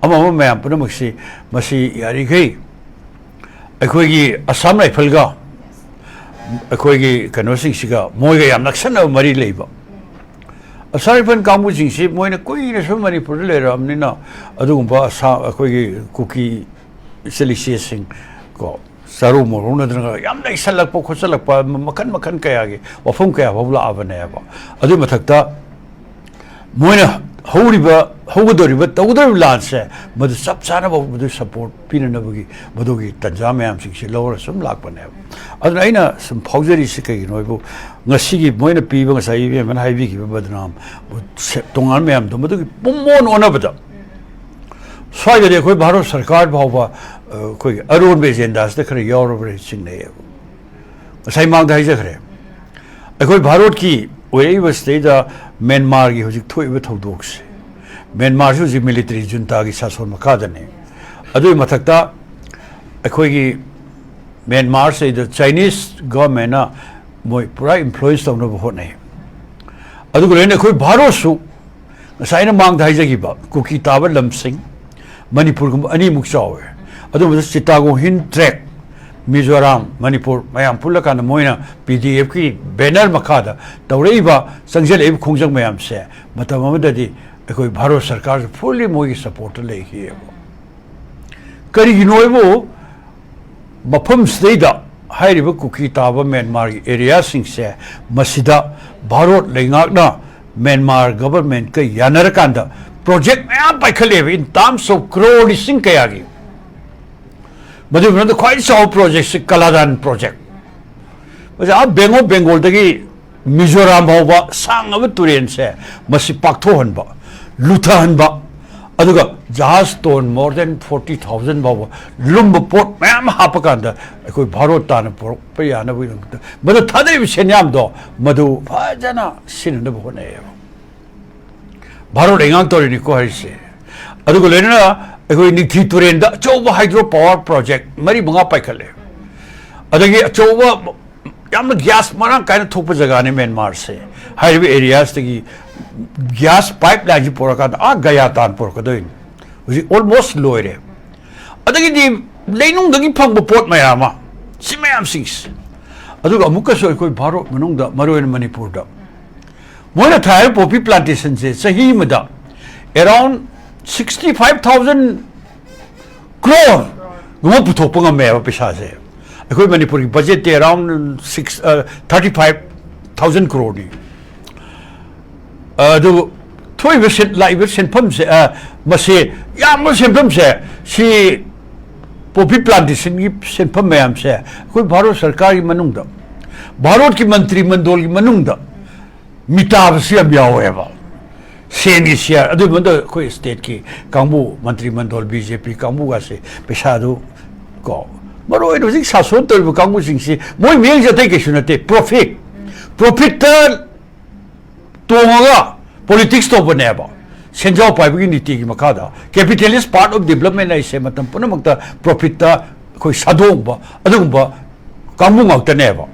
ꯑꯃ ꯑꯃ ꯃꯌꯥꯝ ꯄꯨꯝꯅꯃꯛꯁꯤ, ꯃꯁꯤ ꯌꯥꯔꯤꯈꯩ ꯑꯩꯈꯣꯏꯒꯤ ꯑꯁꯥꯝ ꯔꯥꯏꯐꯜꯒ ꯑꯩꯈꯣꯏꯒꯤ ꯀꯩꯅꯣꯁꯤꯡꯁꯤꯒ, ꯃꯣꯏꯒ ꯌꯥꯝ ꯅꯛꯁꯟꯅꯕ ꯃꯔꯤ ꯂꯩꯕ ꯑꯁꯥꯝ ꯔꯥꯏꯐꯜ ꯀꯥꯡꯕꯨꯁꯤꯡꯁꯤ, ꯃꯣꯏꯅ ꯀꯨꯏꯅ ꯁꯨꯝ ꯃꯅꯤꯄꯨꯔꯗ ꯂꯩꯔꯛꯑꯕꯅꯤꯅ, ꯑꯗꯨꯒꯨꯝꯕ ꯑꯁꯥ-, ꯑꯩꯈꯣꯏꯒꯤ ꯀꯨꯀꯤ ꯏꯆꯤꯜ ꯏꯆꯦꯁꯤꯡ ꯀꯣ, ꯆꯥꯔꯧ ꯃꯧꯔꯧꯅꯗꯅ ꯌꯥꯝ ꯂꯩꯁꯜꯂꯛꯄ ꯈꯣꯠꯆꯜꯂꯛꯄ, ꯃꯈꯟ ꯃꯈꯟ ꯀꯌꯥꯒꯤ ꯋꯥꯐꯝ ꯀꯌꯥ ꯐꯥꯎ ꯂꯥꯛꯑꯕꯅꯦꯕ꯫ ꯑꯗꯨꯏ ꯃꯊꯛꯇ ꯃꯣꯏꯅ ꯍꯧꯔꯤꯕ, ꯍꯧꯒꯗꯧꯔꯤꯕ, ꯇꯧꯒꯗꯧꯔꯤꯕ ꯂꯥꯟꯁꯦ, ꯃꯗꯨ ꯆꯞ ꯆꯥꯅ ꯃꯗꯨ ꯁꯄꯣꯔꯠ ꯄꯤꯅꯅꯕꯒꯤ ꯃꯗꯨꯒꯤ ꯇꯟꯖꯥ ꯃꯌꯥꯝꯁꯤꯡꯁꯤ ꯂꯧꯔ ꯁꯨꯝ ꯂꯥꯛꯄꯅꯦꯕ꯫ ꯑꯗꯨꯅ ꯑꯩꯅ ꯁꯨꯝ ꯐꯥꯎꯖꯔꯤꯁꯤ ꯀꯩꯒꯤꯅꯣ ꯍꯥꯏꯕꯨ, ꯉꯁꯤꯒꯤ ꯃꯣꯏꯅ ꯄꯤꯕ, ꯉꯁꯥꯏ ꯏꯕꯦꯝꯃꯅ ꯍꯥꯏꯕꯤꯈꯤꯕ ꯕꯗꯅꯥꯝ, ꯁꯦ-, ꯇꯣꯉꯥꯟꯕ ꯃꯌꯥꯝꯗꯣ, ꯃꯗꯨꯒꯤ ꯄꯨꯝꯑꯣꯟ ꯑꯣꯟꯅꯕꯗ, ꯁ꯭ꯋꯥꯏꯗꯗꯤ ꯑꯩꯈꯣꯏ ꯚꯥꯔꯠ ꯁꯔꯀꯥꯔ ꯐꯥꯎꯕ, ꯑ, ꯑꯩꯈꯣꯏꯒꯤ ꯑꯔꯣꯟꯕ ꯑꯦꯖꯦꯟꯗꯥꯁꯤꯗ ꯈꯔ ꯌꯥꯎꯔꯕ꯭ꯔꯥ ꯆꯤꯡꯅꯩꯌꯦꯕ꯫ ꯉꯁꯥꯏ ꯃꯥꯡꯗ ꯍꯥꯏꯖꯈ꯭ꯔꯦ, ꯑꯩꯈꯣꯏ ꯚꯥꯔꯠꯀꯤ ꯑꯣꯏꯔꯛꯏꯕ ꯁꯤꯗꯩꯗ ꯃ꯭ꯌꯥꯟꯃꯥꯔꯒꯤ ꯍꯧꯖꯤꯛ ꯊꯣꯛꯏꯕ ꯊꯧꯗꯣꯛꯁꯦ, ꯃ꯭ꯌꯥꯟꯃꯥꯔꯁꯤ ꯍꯧꯖꯤꯛ ꯃꯤꯂꯤꯇꯔꯤ ꯖꯨꯟꯇꯥꯒꯤ ꯁꯥꯁꯣꯟ ꯃꯈꯥꯗꯅꯤ꯫ ꯑꯗꯨꯒꯤ ꯃꯊꯛꯇ ꯑꯩꯈꯣꯏꯒꯤ ꯃ꯭ꯌꯥꯟꯃꯥꯔꯁꯤꯗ ꯆꯥꯏꯅꯤꯁ ꯒꯚꯔꯟꯃꯦꯟꯅ ꯃꯣꯏ ꯄꯨꯔꯥ ꯏꯟꯐ꯭ꯂꯨꯌꯦꯟꯁ ꯇꯧꯅꯕ ꯍꯣꯠꯅꯩ꯫ ꯑꯗꯨꯒ ꯂꯣꯏꯅꯅ ꯑꯩꯈꯣꯏ ꯚꯥꯔꯠꯁꯨ ꯉꯁꯥꯏ ꯑꯩꯅ ꯃꯥꯡꯗ ꯍꯥꯏꯖꯈꯤꯕ ꯀꯨꯀꯤ ꯇꯥꯕ ꯂꯝꯁꯤꯡ, ꯃꯅꯤꯄꯨꯔꯒꯨꯝꯕ ꯑꯅꯤꯃꯨꯛ ꯆꯥꯎꯋꯦ꯫ ꯑꯗꯨꯝꯕꯗ ꯆꯤꯇꯥꯒꯣꯡ ꯍꯤꯜ ꯇ꯭ꯔꯦꯛ, ꯃꯤꯖꯣꯔꯥꯝ, ꯃꯅꯤꯄꯨꯔ ꯃꯌꯥꯝ ꯄꯨꯜꯂꯀꯥꯟꯗ ꯃꯣꯏꯅ ꯄꯤ ꯗꯤ ꯑꯦꯐꯀꯤ ꯕꯦꯅꯔ ꯃꯈꯥꯗ ꯇꯧꯔꯛꯏꯕ, ꯆꯪꯁꯤꯜꯂꯛꯏꯕ ꯈꯣꯡꯖꯪ ꯃꯌꯥꯝꯁꯦ ꯃꯇꯝ ꯑꯃꯗꯗꯤ ꯑꯩꯈꯣꯏ ꯚꯥꯔꯠ ꯁꯔꯀꯥꯔꯁꯨ ꯐꯨꯜꯂꯤ ꯃꯣꯏꯒꯤ ꯁꯄꯣꯔꯠꯇ ꯂꯩꯈꯤꯑꯕ꯫ ꯀꯔꯤꯒꯤꯅꯣ ꯍꯥꯏꯕꯨ, ꯃꯐꯝꯁꯤꯗꯩꯗ ꯍꯥꯏꯔꯤꯕ ꯀꯨꯀꯤ ꯇꯥꯕ ꯃ꯭ꯌꯥꯟꯃꯥꯔꯒꯤ ꯑꯦꯔꯤꯌꯥꯁꯤꯡꯁꯦ, ꯃꯁꯤꯗ ꯚꯥꯔꯠ ꯂꯩꯉꯥꯛꯅ ꯃ꯭ꯌꯥꯟꯃꯥꯔ ꯒꯚꯔꯟꯃꯦꯟꯠꯀ ꯌꯥꯅꯔꯀꯥꯟꯗ ꯄ꯭ꯔꯣꯖꯦꯛ ꯃꯌꯥꯝ ꯄꯥꯏꯈꯠꯂꯦꯕ, in terms of ꯀ꯭ꯔꯣꯔ ꯂꯤꯁꯤꯡ ꯀꯌꯥꯒꯤ꯫ ꯃꯗꯨꯒꯤ ꯃꯅꯨꯡꯗ ꯈ꯭ꯋꯥꯏ ꯆꯥꯎꯕ ꯄ꯭ꯔꯣꯖꯦꯛꯁꯤ ꯀꯂꯥꯗꯥꯟ ꯄ꯭ꯔꯣꯖꯦꯛ꯫ ꯃꯁꯤ ꯑꯥ ꯕꯦꯡ ꯑꯣꯐ ꯕꯦꯡꯒꯣꯜꯗꯒꯤ ꯃꯤꯖꯣꯔꯥꯝ ꯐꯥꯎꯕ ꯁꯥꯡꯉꯕ ꯇꯨꯔꯦꯟꯁꯦ, ꯃꯁꯤ ꯄꯥꯛꯊꯣꯛꯍꯟꯕ, ꯂꯨꯊꯍꯟꯕ, ꯑꯗꯨꯒ ꯖꯍꯥꯖ tone more than forty thousand ꯐꯥꯎꯕ ꯂꯨꯝꯕ ꯄꯣꯠ ꯃꯌꯥꯝ ꯍꯥꯞꯄ ꯀꯥꯟꯗ ꯑꯩꯈꯣꯏ ꯚꯥꯔꯣꯠ ꯇꯥꯅ ꯄꯨꯔꯛꯄ ꯌꯥꯅꯕꯒꯤꯗꯃꯛꯇ ꯃꯗꯨ ꯊꯥꯗꯔꯤꯕ ꯁꯦꯟꯌꯥꯝꯗꯣ ꯃꯗꯨ ꯐꯖꯅ ꯁꯤꯖꯤꯟꯅꯅꯕ ꯍꯣꯠꯅꯩꯌꯦꯕ꯫ ꯚꯥꯔꯣꯠ ꯂꯩꯉꯥꯛ ꯇꯧꯔꯤꯅꯤꯀꯣ ꯍꯥꯏꯔꯤꯁꯦ꯫ ꯑꯗꯨꯒ ꯂꯣꯏꯅꯅ ꯑꯩꯈꯣꯏ ꯅꯤꯡꯊꯤ ꯇꯨꯔꯦꯟꯗ ꯑꯆꯧꯕ ꯍꯥꯏꯗ꯭ꯔꯣ ꯄꯥꯋꯔ ꯄ꯭ꯔꯣꯖꯦꯛ ꯃꯔꯤ ꯃꯉꯥ ꯄꯥꯏꯈꯠꯂꯦ꯫ ꯑꯗꯒꯤ ꯑꯆꯧꯕ ꯌꯥꯝꯅ ꯒ꯭ꯌꯥꯁ ꯃꯔꯥꯡ ꯀꯥꯏꯅ ꯊꯣꯛꯄ ꯖꯒꯥꯅꯤ ꯃ꯭ꯌꯥꯟꯃꯥꯔꯁꯦ꯫ ꯍꯥꯏꯔꯤꯕ ꯑꯦꯔꯤꯌꯥꯁꯇꯒꯤ ꯒ꯭ꯌꯥꯁ ꯄꯥꯏꯞ ꯂꯥꯏꯟꯁꯤ ꯄꯨꯔꯛꯀꯥꯟꯗ ꯑꯥ ꯒꯌꯥ ꯇꯥꯟ ꯄꯨꯔꯛꯀꯗꯣꯏꯅꯤ꯫ ꯍꯧꯖꯤꯛ ꯑꯣꯜꯃꯣꯁ ꯂꯣꯏꯔꯦ꯫ ꯑꯗꯒꯤꯗꯤ ꯂꯩꯅꯨꯡꯗꯒꯤ ꯐꯪꯕ ꯄꯣꯠ ꯃꯌꯥꯝ ꯑꯃ, ꯁꯤ ꯃꯌꯥꯝꯁꯤꯡꯁꯦ, ꯑꯗꯨꯒ ꯑꯃꯨꯛꯀꯁꯨ ꯑꯩꯈꯣꯏ ꯚꯥꯔꯠ ꯃꯅꯨꯡꯗ, ꯃꯔꯨꯑꯣꯏꯅ ꯃꯅꯤꯄꯨꯔꯗ ꯃꯣꯏꯅ ꯊꯥꯔꯤꯕ ꯄꯣꯄꯤ ꯄ꯭ꯂꯥꯟꯇꯦꯁꯟꯁꯦ ꯆꯍꯤ ꯑꯃꯗ around sixty five thousand crore ꯒꯨꯝꯕ ꯄꯨꯊꯣꯛꯄ ꯉꯝꯃꯦꯕ ꯄꯩꯁꯥꯁꯦ꯫ ꯑꯩꯈꯣꯏ ꯃꯅꯤꯄꯨꯔꯒꯤ ꯕꯖꯦꯠꯇꯤ around six, thirty five thousand crore ꯅꯤ꯫ ꯑꯗꯨ ꯊꯣꯛꯏꯕ ꯁꯦꯟ-, ꯂꯥꯛꯏꯕ ꯁꯦꯟꯐꯝꯁꯦ, ꯑ, ꯃꯁꯤ ꯌꯥꯝꯕ ꯁꯦꯟꯐꯝꯁꯦ, ꯁꯤ ꯄꯣꯄꯤ ꯄ꯭ꯂꯥꯟꯇꯦꯁꯟꯒꯤ ꯁꯦꯟꯐꯝ ꯃꯌꯥꯝꯁꯦ ꯑꯩꯈꯣꯏ ꯚꯥꯔꯠ ꯁꯔꯀꯥꯔꯒꯤ ꯃꯅꯨꯡꯗ, ꯚꯥꯔꯠꯀꯤ ꯃꯟꯇ꯭ꯔꯤ ꯃꯟꯗꯣꯜꯒꯤ ꯃꯅꯨꯡꯗ ꯃꯤꯇꯥꯕꯁꯨ ꯌꯥꯝ ꯌꯥꯎꯋꯦꯕ꯫ ꯁꯦꯟꯒꯤ ꯁꯤꯌꯥꯔ ꯑꯗꯨꯒꯤ ꯃꯅꯨꯡꯗ ꯑꯩꯈꯣꯏ ꯁ꯭ꯇꯦꯠꯀꯤ ꯀꯥꯡꯕꯨ, ꯃꯟꯇ꯭ꯔꯤ ꯃꯟꯗꯣꯜ, ꯕꯤ ꯖꯦ ꯄꯤ ꯀꯥꯡꯕꯨꯒꯁꯦ ꯄꯩꯁꯥꯗꯨ ꯀꯣ, ꯃꯔꯨ ꯑꯣꯏꯅ ꯍꯧꯖꯤꯛ ꯁꯥꯁꯣꯟ ꯇꯧꯔꯤꯕ ꯀꯥꯡꯕꯨꯁꯤꯡꯁꯤ ꯃꯣꯏ ꯃꯤꯠꯌꯦꯡꯁꯦ ꯑꯇꯩ ꯀꯩꯁꯨ ꯅꯠꯇꯦ, ꯄ꯭ꯔꯣꯐꯤꯠ, ꯄ꯭ꯔꯣꯐꯤꯠꯇ ꯇꯣꯡꯉꯒ ꯄꯣꯂꯤꯇꯤꯛꯁ ꯇꯧꯕꯅꯦꯕ꯫ ꯁꯦꯟꯖꯥꯎ ꯄꯥꯏꯕꯒꯤ ꯅꯤꯇꯤꯒꯤ ꯃꯈꯥꯗ capitalist part of development ꯍꯥꯏꯁꯦ ꯃꯇꯝ ꯄꯨꯝꯅꯃꯛꯇ ꯄ꯭ꯔꯣꯐꯤꯠꯇ ꯑꯩꯈꯣꯏ ꯁꯥꯗꯣꯡꯕ ꯑꯗꯨꯒꯨꯝꯕ ꯀꯥꯡꯕꯨ ꯉꯥꯛꯇꯅꯦꯕ꯫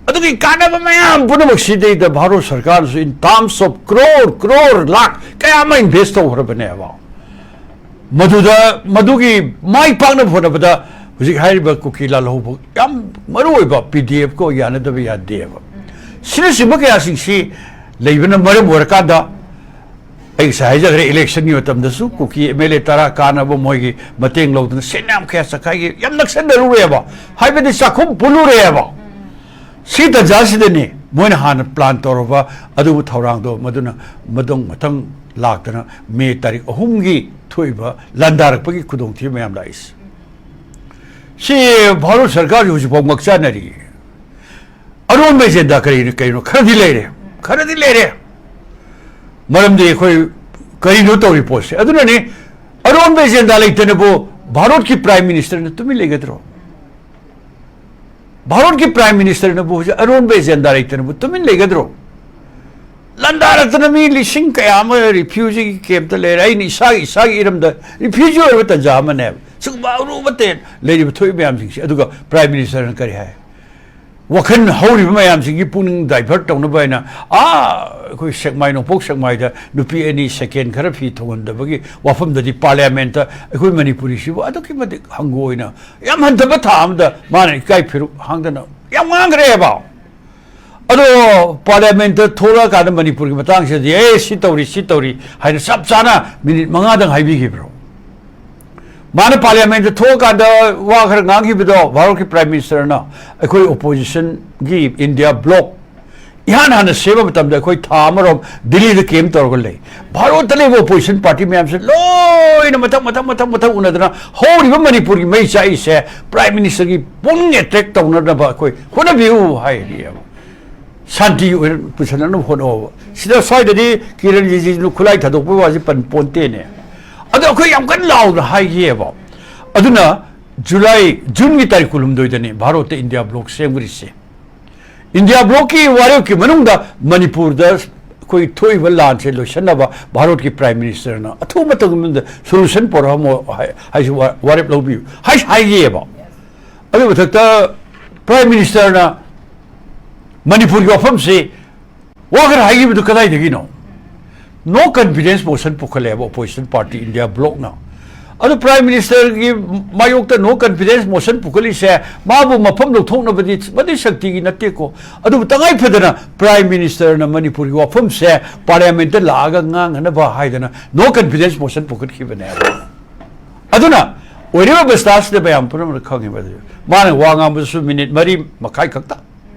ꯑꯗꯨꯒꯤ ꯀꯥꯟꯅꯕ ꯃꯌꯥꯝ ꯄꯨꯝꯅꯃꯛꯁꯤꯗꯩꯗ ꯚꯥꯔꯠ ꯁꯔꯀꯥꯔꯅꯁꯨ in terms of crore, crore, lakh ꯀꯌꯥ ꯑꯃ ꯏꯟꯚꯦꯁ ꯇꯧꯈ꯭ꯔꯕꯅꯦꯕ꯫ ꯃꯗꯨꯗ, ꯃꯗꯨꯒꯤ ꯃꯥꯏ ꯄꯥꯛꯅꯕ ꯍꯣꯠꯅꯕꯗ ꯍꯧꯖꯤꯛ ꯍꯥꯏꯔꯤꯕ ꯀꯨꯀꯤ ꯂꯥꯜꯍꯧꯕ ꯌꯥꯝ ꯃꯔꯨꯑꯣꯏꯕ ꯄꯤ ꯗꯤ ꯑꯦꯐꯀ ꯌꯥꯅꯗꯕ ꯌꯥꯗꯦꯕ꯫ ꯁꯤꯅꯆꯤꯡꯕ ꯀꯌꯥꯁꯤꯡꯁꯤ ꯂꯩꯕꯅ ꯃꯔꯝ ꯑꯣꯏꯔꯀꯥꯟꯗ ꯑꯩ ꯉꯁꯥꯏ ꯍꯥꯏꯖꯈ꯭ꯔꯦ, ꯏꯂꯦꯛꯁꯟꯒꯤ ꯃꯇꯝꯗꯁꯨ ꯀꯨꯀꯤ ꯑꯦꯝ ꯑꯦꯜ ꯑꯦ ꯇꯔꯥ ꯀꯥꯅꯕ ꯃꯣꯏꯒꯤ ꯃꯇꯦꯡ ꯂꯧꯗꯅ ꯁꯦꯟ ꯌꯥꯝ ꯀꯌꯥ ꯆꯠꯈꯥꯏꯒꯦ, ꯌꯥꯝ ꯅꯛꯁꯟꯅꯔꯨꯔꯦꯕ, ꯍꯥꯏꯕꯗꯤ ꯆꯥꯛꯈꯨꯝ ꯄꯨꯜꯂꯨꯔꯦꯕ꯫ ꯁꯤ ꯇꯟꯖꯥꯁꯤꯗꯅꯤ ꯃꯣꯏꯅ ꯍꯥꯟꯅ ꯄ꯭ꯂꯥꯟ ꯇꯧꯔꯕ ꯑꯗꯨꯕꯨ ꯊꯧꯔꯥꯡꯗꯣ ꯃꯗꯨꯅ ꯃꯊꯪ ꯃꯊꯪ ꯂꯥꯛꯇꯅ ꯃꯦ ꯇꯥꯔꯤꯛ ꯑꯍꯨꯝꯒꯤ ꯊꯣꯛꯏꯕ ꯂꯥꯟꯗꯥꯔꯛꯄꯒꯤ ꯈꯨꯗꯣꯡꯊꯤꯕ ꯃꯌꯥꯝ ꯂꯥꯛꯏꯁꯦ꯫ ꯁꯤ ꯚꯥꯔꯠ ꯁꯔꯀꯥꯔꯁꯨ ꯍꯧꯖꯤꯛꯐꯥꯎ ꯉꯛꯆꯥꯟꯅꯔꯤ꯫ ꯑꯔꯣꯟꯕ ꯑꯦꯖꯦꯟꯗꯥ ꯀꯔꯤꯅꯣ, ꯀꯔꯤꯅꯣ ꯈꯔꯗꯤ ꯂꯩꯔꯦ, ꯈꯔꯗꯤ ꯂꯩꯔꯦ꯫ ꯃꯔꯝꯗꯤ ꯑꯩꯈꯣꯏ ꯀꯔꯤꯅꯣ ꯇꯧꯔꯤ ꯄꯣꯠꯁꯦ? ꯑꯗꯨꯅꯅꯤ ꯑꯔꯣꯟꯕ ꯑꯦꯖꯦꯟꯗꯥ ꯂꯩꯇꯅꯕꯨ ꯚꯥꯔꯠꯀꯤ ꯄ꯭ꯔꯥꯏꯝ ꯃꯤꯅꯤꯁꯇꯔꯅ ꯇꯨꯃꯤꯟ ꯂꯩꯒꯗ꯭ꯔꯣ? ꯚꯥꯔꯠꯀꯤ ꯄ꯭ꯔꯥꯏꯝ ꯃꯤꯅꯤꯁꯇꯔꯅꯕꯨ ꯍꯧꯖꯤꯛ ꯑꯔꯣꯟꯕ ꯑꯦꯖꯦꯟꯗꯥ ꯂꯩꯇꯅꯕꯨ ꯇꯨꯃꯤꯟ ꯂꯩꯒꯗ꯭ꯔꯣ? ꯂꯥꯟꯗꯥꯔꯛꯇꯅ ꯃꯤ ꯂꯤꯁꯤꯡ ꯀꯌꯥ ꯑꯃ ꯔꯤꯐ꯭ꯌꯨꯖꯤꯒꯤ ꯀꯦꯝꯞꯇ ꯂꯩꯔꯦ꯫ ꯑꯩꯅ ꯏꯁꯥꯒꯤ, ꯏꯁꯥꯒꯤ ꯏꯔꯝꯗ ꯔꯤꯐ꯭ꯌꯨꯖꯤ ꯑꯣꯏꯕ ꯇꯟꯖꯥ ꯑꯃꯅꯦꯕ꯫ ꯁꯤꯒꯨꯝꯕ ꯑꯔꯨꯕ ꯇꯦ-, ꯂꯩꯔꯤꯕ ꯊꯣꯛꯏ ꯃꯌꯥꯝꯁꯤꯡꯁꯦ꯫ ꯑꯗꯨꯒ ꯄ꯭ꯔꯥꯏꯝ ꯃꯤꯅꯤꯁꯇꯔꯅ ꯀꯔꯤ ꯍꯥꯏ? ꯋꯥꯈꯜ ꯍꯧꯔꯤꯕ ꯃꯌꯥꯝꯁꯤꯒꯤ ꯄꯨꯛꯅꯤꯡ divert ꯇꯧꯅꯕ ꯍꯥꯏꯅ, ꯑꯥ, ꯑꯩꯈꯣꯏ ꯁꯦꯛꯃꯥꯏ, ꯅꯣꯡꯄꯣꯛ ꯁꯦꯛꯃꯥꯏꯗ ꯅꯨꯄꯤ ꯑꯅꯤ second ꯈꯔ ꯐꯤ ꯊꯣꯡꯍꯟꯗꯕꯒꯤ ꯋꯥꯐꯝꯗꯗꯤ parliament ꯑꯩꯈꯣꯏ ꯃꯅꯤꯄꯨꯔꯤꯁꯤꯕꯨ ꯑꯗꯨꯛꯀꯤ ꯃꯇꯤꯛ ꯍꯪꯒꯣꯏꯅ, ꯌꯥꯝ ꯍꯟꯊꯕ ꯊꯥꯛ ꯑꯃꯗ ꯃꯥꯅ ꯏꯀꯥꯏ ꯐꯤꯔꯨꯛ ꯍꯥꯡꯗꯅ ꯌꯥꯝ ꯉꯥꯡꯈ꯭ꯔꯦꯕ꯫ ꯑꯗꯣ parliament ꯇ ꯊꯣꯛꯂꯛꯑꯀꯥꯟꯗ ꯃꯅꯤꯄꯨꯔꯒꯤ ꯃꯇꯥꯡꯁꯤꯗꯗꯤ, "ꯑꯦ, ꯁꯤ ꯇꯧꯔꯤ, ꯁꯤ ꯇꯧꯔꯤ" ꯍꯥꯏꯅ ꯆꯞ ꯆꯥꯅ minute ꯃꯉꯥꯗꯪ ꯍꯥꯏꯕꯤꯈꯤꯕ꯭ꯔꯣ? ꯃꯥꯅ parliament ꯇ ꯊꯣꯛꯑꯀꯥꯟꯗ ꯋꯥ ꯈꯔ ꯉꯥꯡꯈꯤꯕꯗꯣ, ꯚꯥꯔꯠꯀꯤ prime minister ꯅ ꯑꯩꯈꯣꯏ opposition ꯒꯤ India bloc ꯏꯍꯥꯟ ꯍꯥꯟꯅ ꯁꯦꯝꯕ ꯃꯇꯝꯗ ꯑꯩꯈꯣꯏ ꯊꯥ ꯑꯃꯔꯣꯝ ꯗꯤꯜꯂꯤꯗ camp ꯇꯧꯔꯒ ꯂꯩ꯫ ꯚꯥꯔꯠꯇ ꯂꯩꯕ opposition party ꯃꯌꯥꯝꯁꯦ ꯂꯣꯏꯅ ꯃꯊꯪ, ꯃꯊꯪ, ꯃꯊꯪ, ꯃꯊꯪ ꯎꯅꯗꯅ ꯍꯧꯔꯤꯕ ꯃꯅꯤꯄꯨꯔꯒꯤ ꯃꯩ ꯆꯥꯛꯏꯁꯦ prime minister ꯒꯤ ꯄꯨꯛꯅꯤꯡ attract ꯇꯧꯅꯅꯕ ꯑꯩꯈꯣꯏ ꯍꯣꯠꯅꯕꯤꯌꯨ ꯍꯥꯏꯔꯤꯑꯕ꯫ ꯁꯥꯟꯇꯤ ꯑꯣꯏꯅ ꯄꯨꯁꯤꯟꯅꯅꯕ ꯍꯣꯠꯅꯧꯕ꯫ ꯁꯤꯗ ꯁ꯭ꯋꯥꯏꯗꯗꯤ ꯀꯤꯔꯟ ꯔꯤꯖꯤꯖꯨ ꯈꯨꯠꯂꯥꯏ ꯊꯥꯗꯣꯛꯄꯒꯤ ꯋꯥꯁꯦ ꯄꯟ ꯄꯣꯟꯇꯦꯅꯦ꯫ ꯑꯗꯣ ꯑꯩꯈꯣꯏ ꯌꯥꯝ ꯀꯟꯅ ꯂꯥꯎꯅ ꯍꯥꯏꯈꯤꯑꯕ꯫ ꯑꯗꯨꯅ July, June ꯒꯤ ꯇꯥꯔꯤꯛ ꯀꯨꯟꯍꯨꯝꯗꯣꯏꯗꯅꯤ ꯚꯥꯔꯠꯇ India bloc ꯁꯦꯝꯈ꯭ꯔꯤꯁꯦ꯫ India bloc ꯀꯤ ꯋꯥꯔꯦꯞꯀꯤ ꯃꯅꯨꯡꯗ ꯃꯅꯤꯄꯨꯔꯗ ꯑꯩꯈꯣꯏ ꯊꯣꯛꯏꯕ ꯂꯥꯟꯁꯦ ꯂꯣꯏꯁꯤꯟꯅꯕ ꯚꯥꯔꯠꯀꯤ prime minister ꯅ ꯑꯊꯨꯕ ꯃꯇꯝꯒꯤ ꯃꯅꯨꯡꯗ solution ꯄꯨꯔꯛꯑꯝꯃꯣ ꯍꯥꯏ-, ꯍꯥꯏꯁꯤ ꯋꯥ-, ꯋꯥꯔꯦꯞ ꯂꯧꯕꯤꯌꯨ ꯍꯥꯏ-, ꯍꯥꯏꯈꯤꯑꯕ꯫ ꯑꯗꯨꯒꯤ ꯃꯊꯛꯇ prime minister ꯅ ꯃꯅꯤꯄꯨꯔꯒꯤ ꯋꯥꯐꯝꯁꯤ ꯋꯥ ꯈꯔ ꯍꯥꯏꯈꯤꯕꯗꯨ ꯀꯗꯥꯏꯗꯒꯤꯅꯣ? No confidence motion ꯄꯨꯈꯠꯂꯦꯕ opposition party India bloc ꯅ꯫ ꯑꯗꯨ prime minister ꯒꯤ ꯃꯥꯌꯣꯛꯇ no confidence motion ꯄꯨꯈꯠꯂꯤꯁꯦ ꯃꯥꯕꯨ ꯃꯐꯝ ꯂꯧꯊꯣꯛꯅꯕꯗꯤ ꯃꯗꯨꯏ ꯁꯛꯇꯤꯒꯤ ꯅꯠꯇꯦꯀꯣ꯫ ꯑꯗꯨꯕꯨ ꯇꯉꯥꯏ ꯐꯗꯅ prime minister ꯅ ꯃꯅꯤꯄꯨꯔꯒꯤ ꯋꯥꯐꯝꯁꯦ parliament ꯇ ꯂꯥꯛꯑꯒ ꯉꯥꯡꯅꯅꯕ ꯍꯥꯏꯗꯅ no confidence motion ꯄꯨꯈꯠꯈꯤꯕꯅꯦꯕ꯫ ꯑꯗꯨꯅ ꯑꯣꯏꯔꯤꯕ ꯑꯕꯁꯊꯥꯁꯤꯗ ꯃꯌꯥꯝ ꯄꯨꯝꯅꯃꯛꯅ ꯈꯪꯉꯤꯕ ꯑꯗꯨ꯫ ꯃꯥꯅ ꯋꯥ ꯉꯥꯡꯕꯗꯨꯁꯨ minute ꯃꯔꯤ ꯃꯈꯥꯏ ꯈꯛꯇ꯫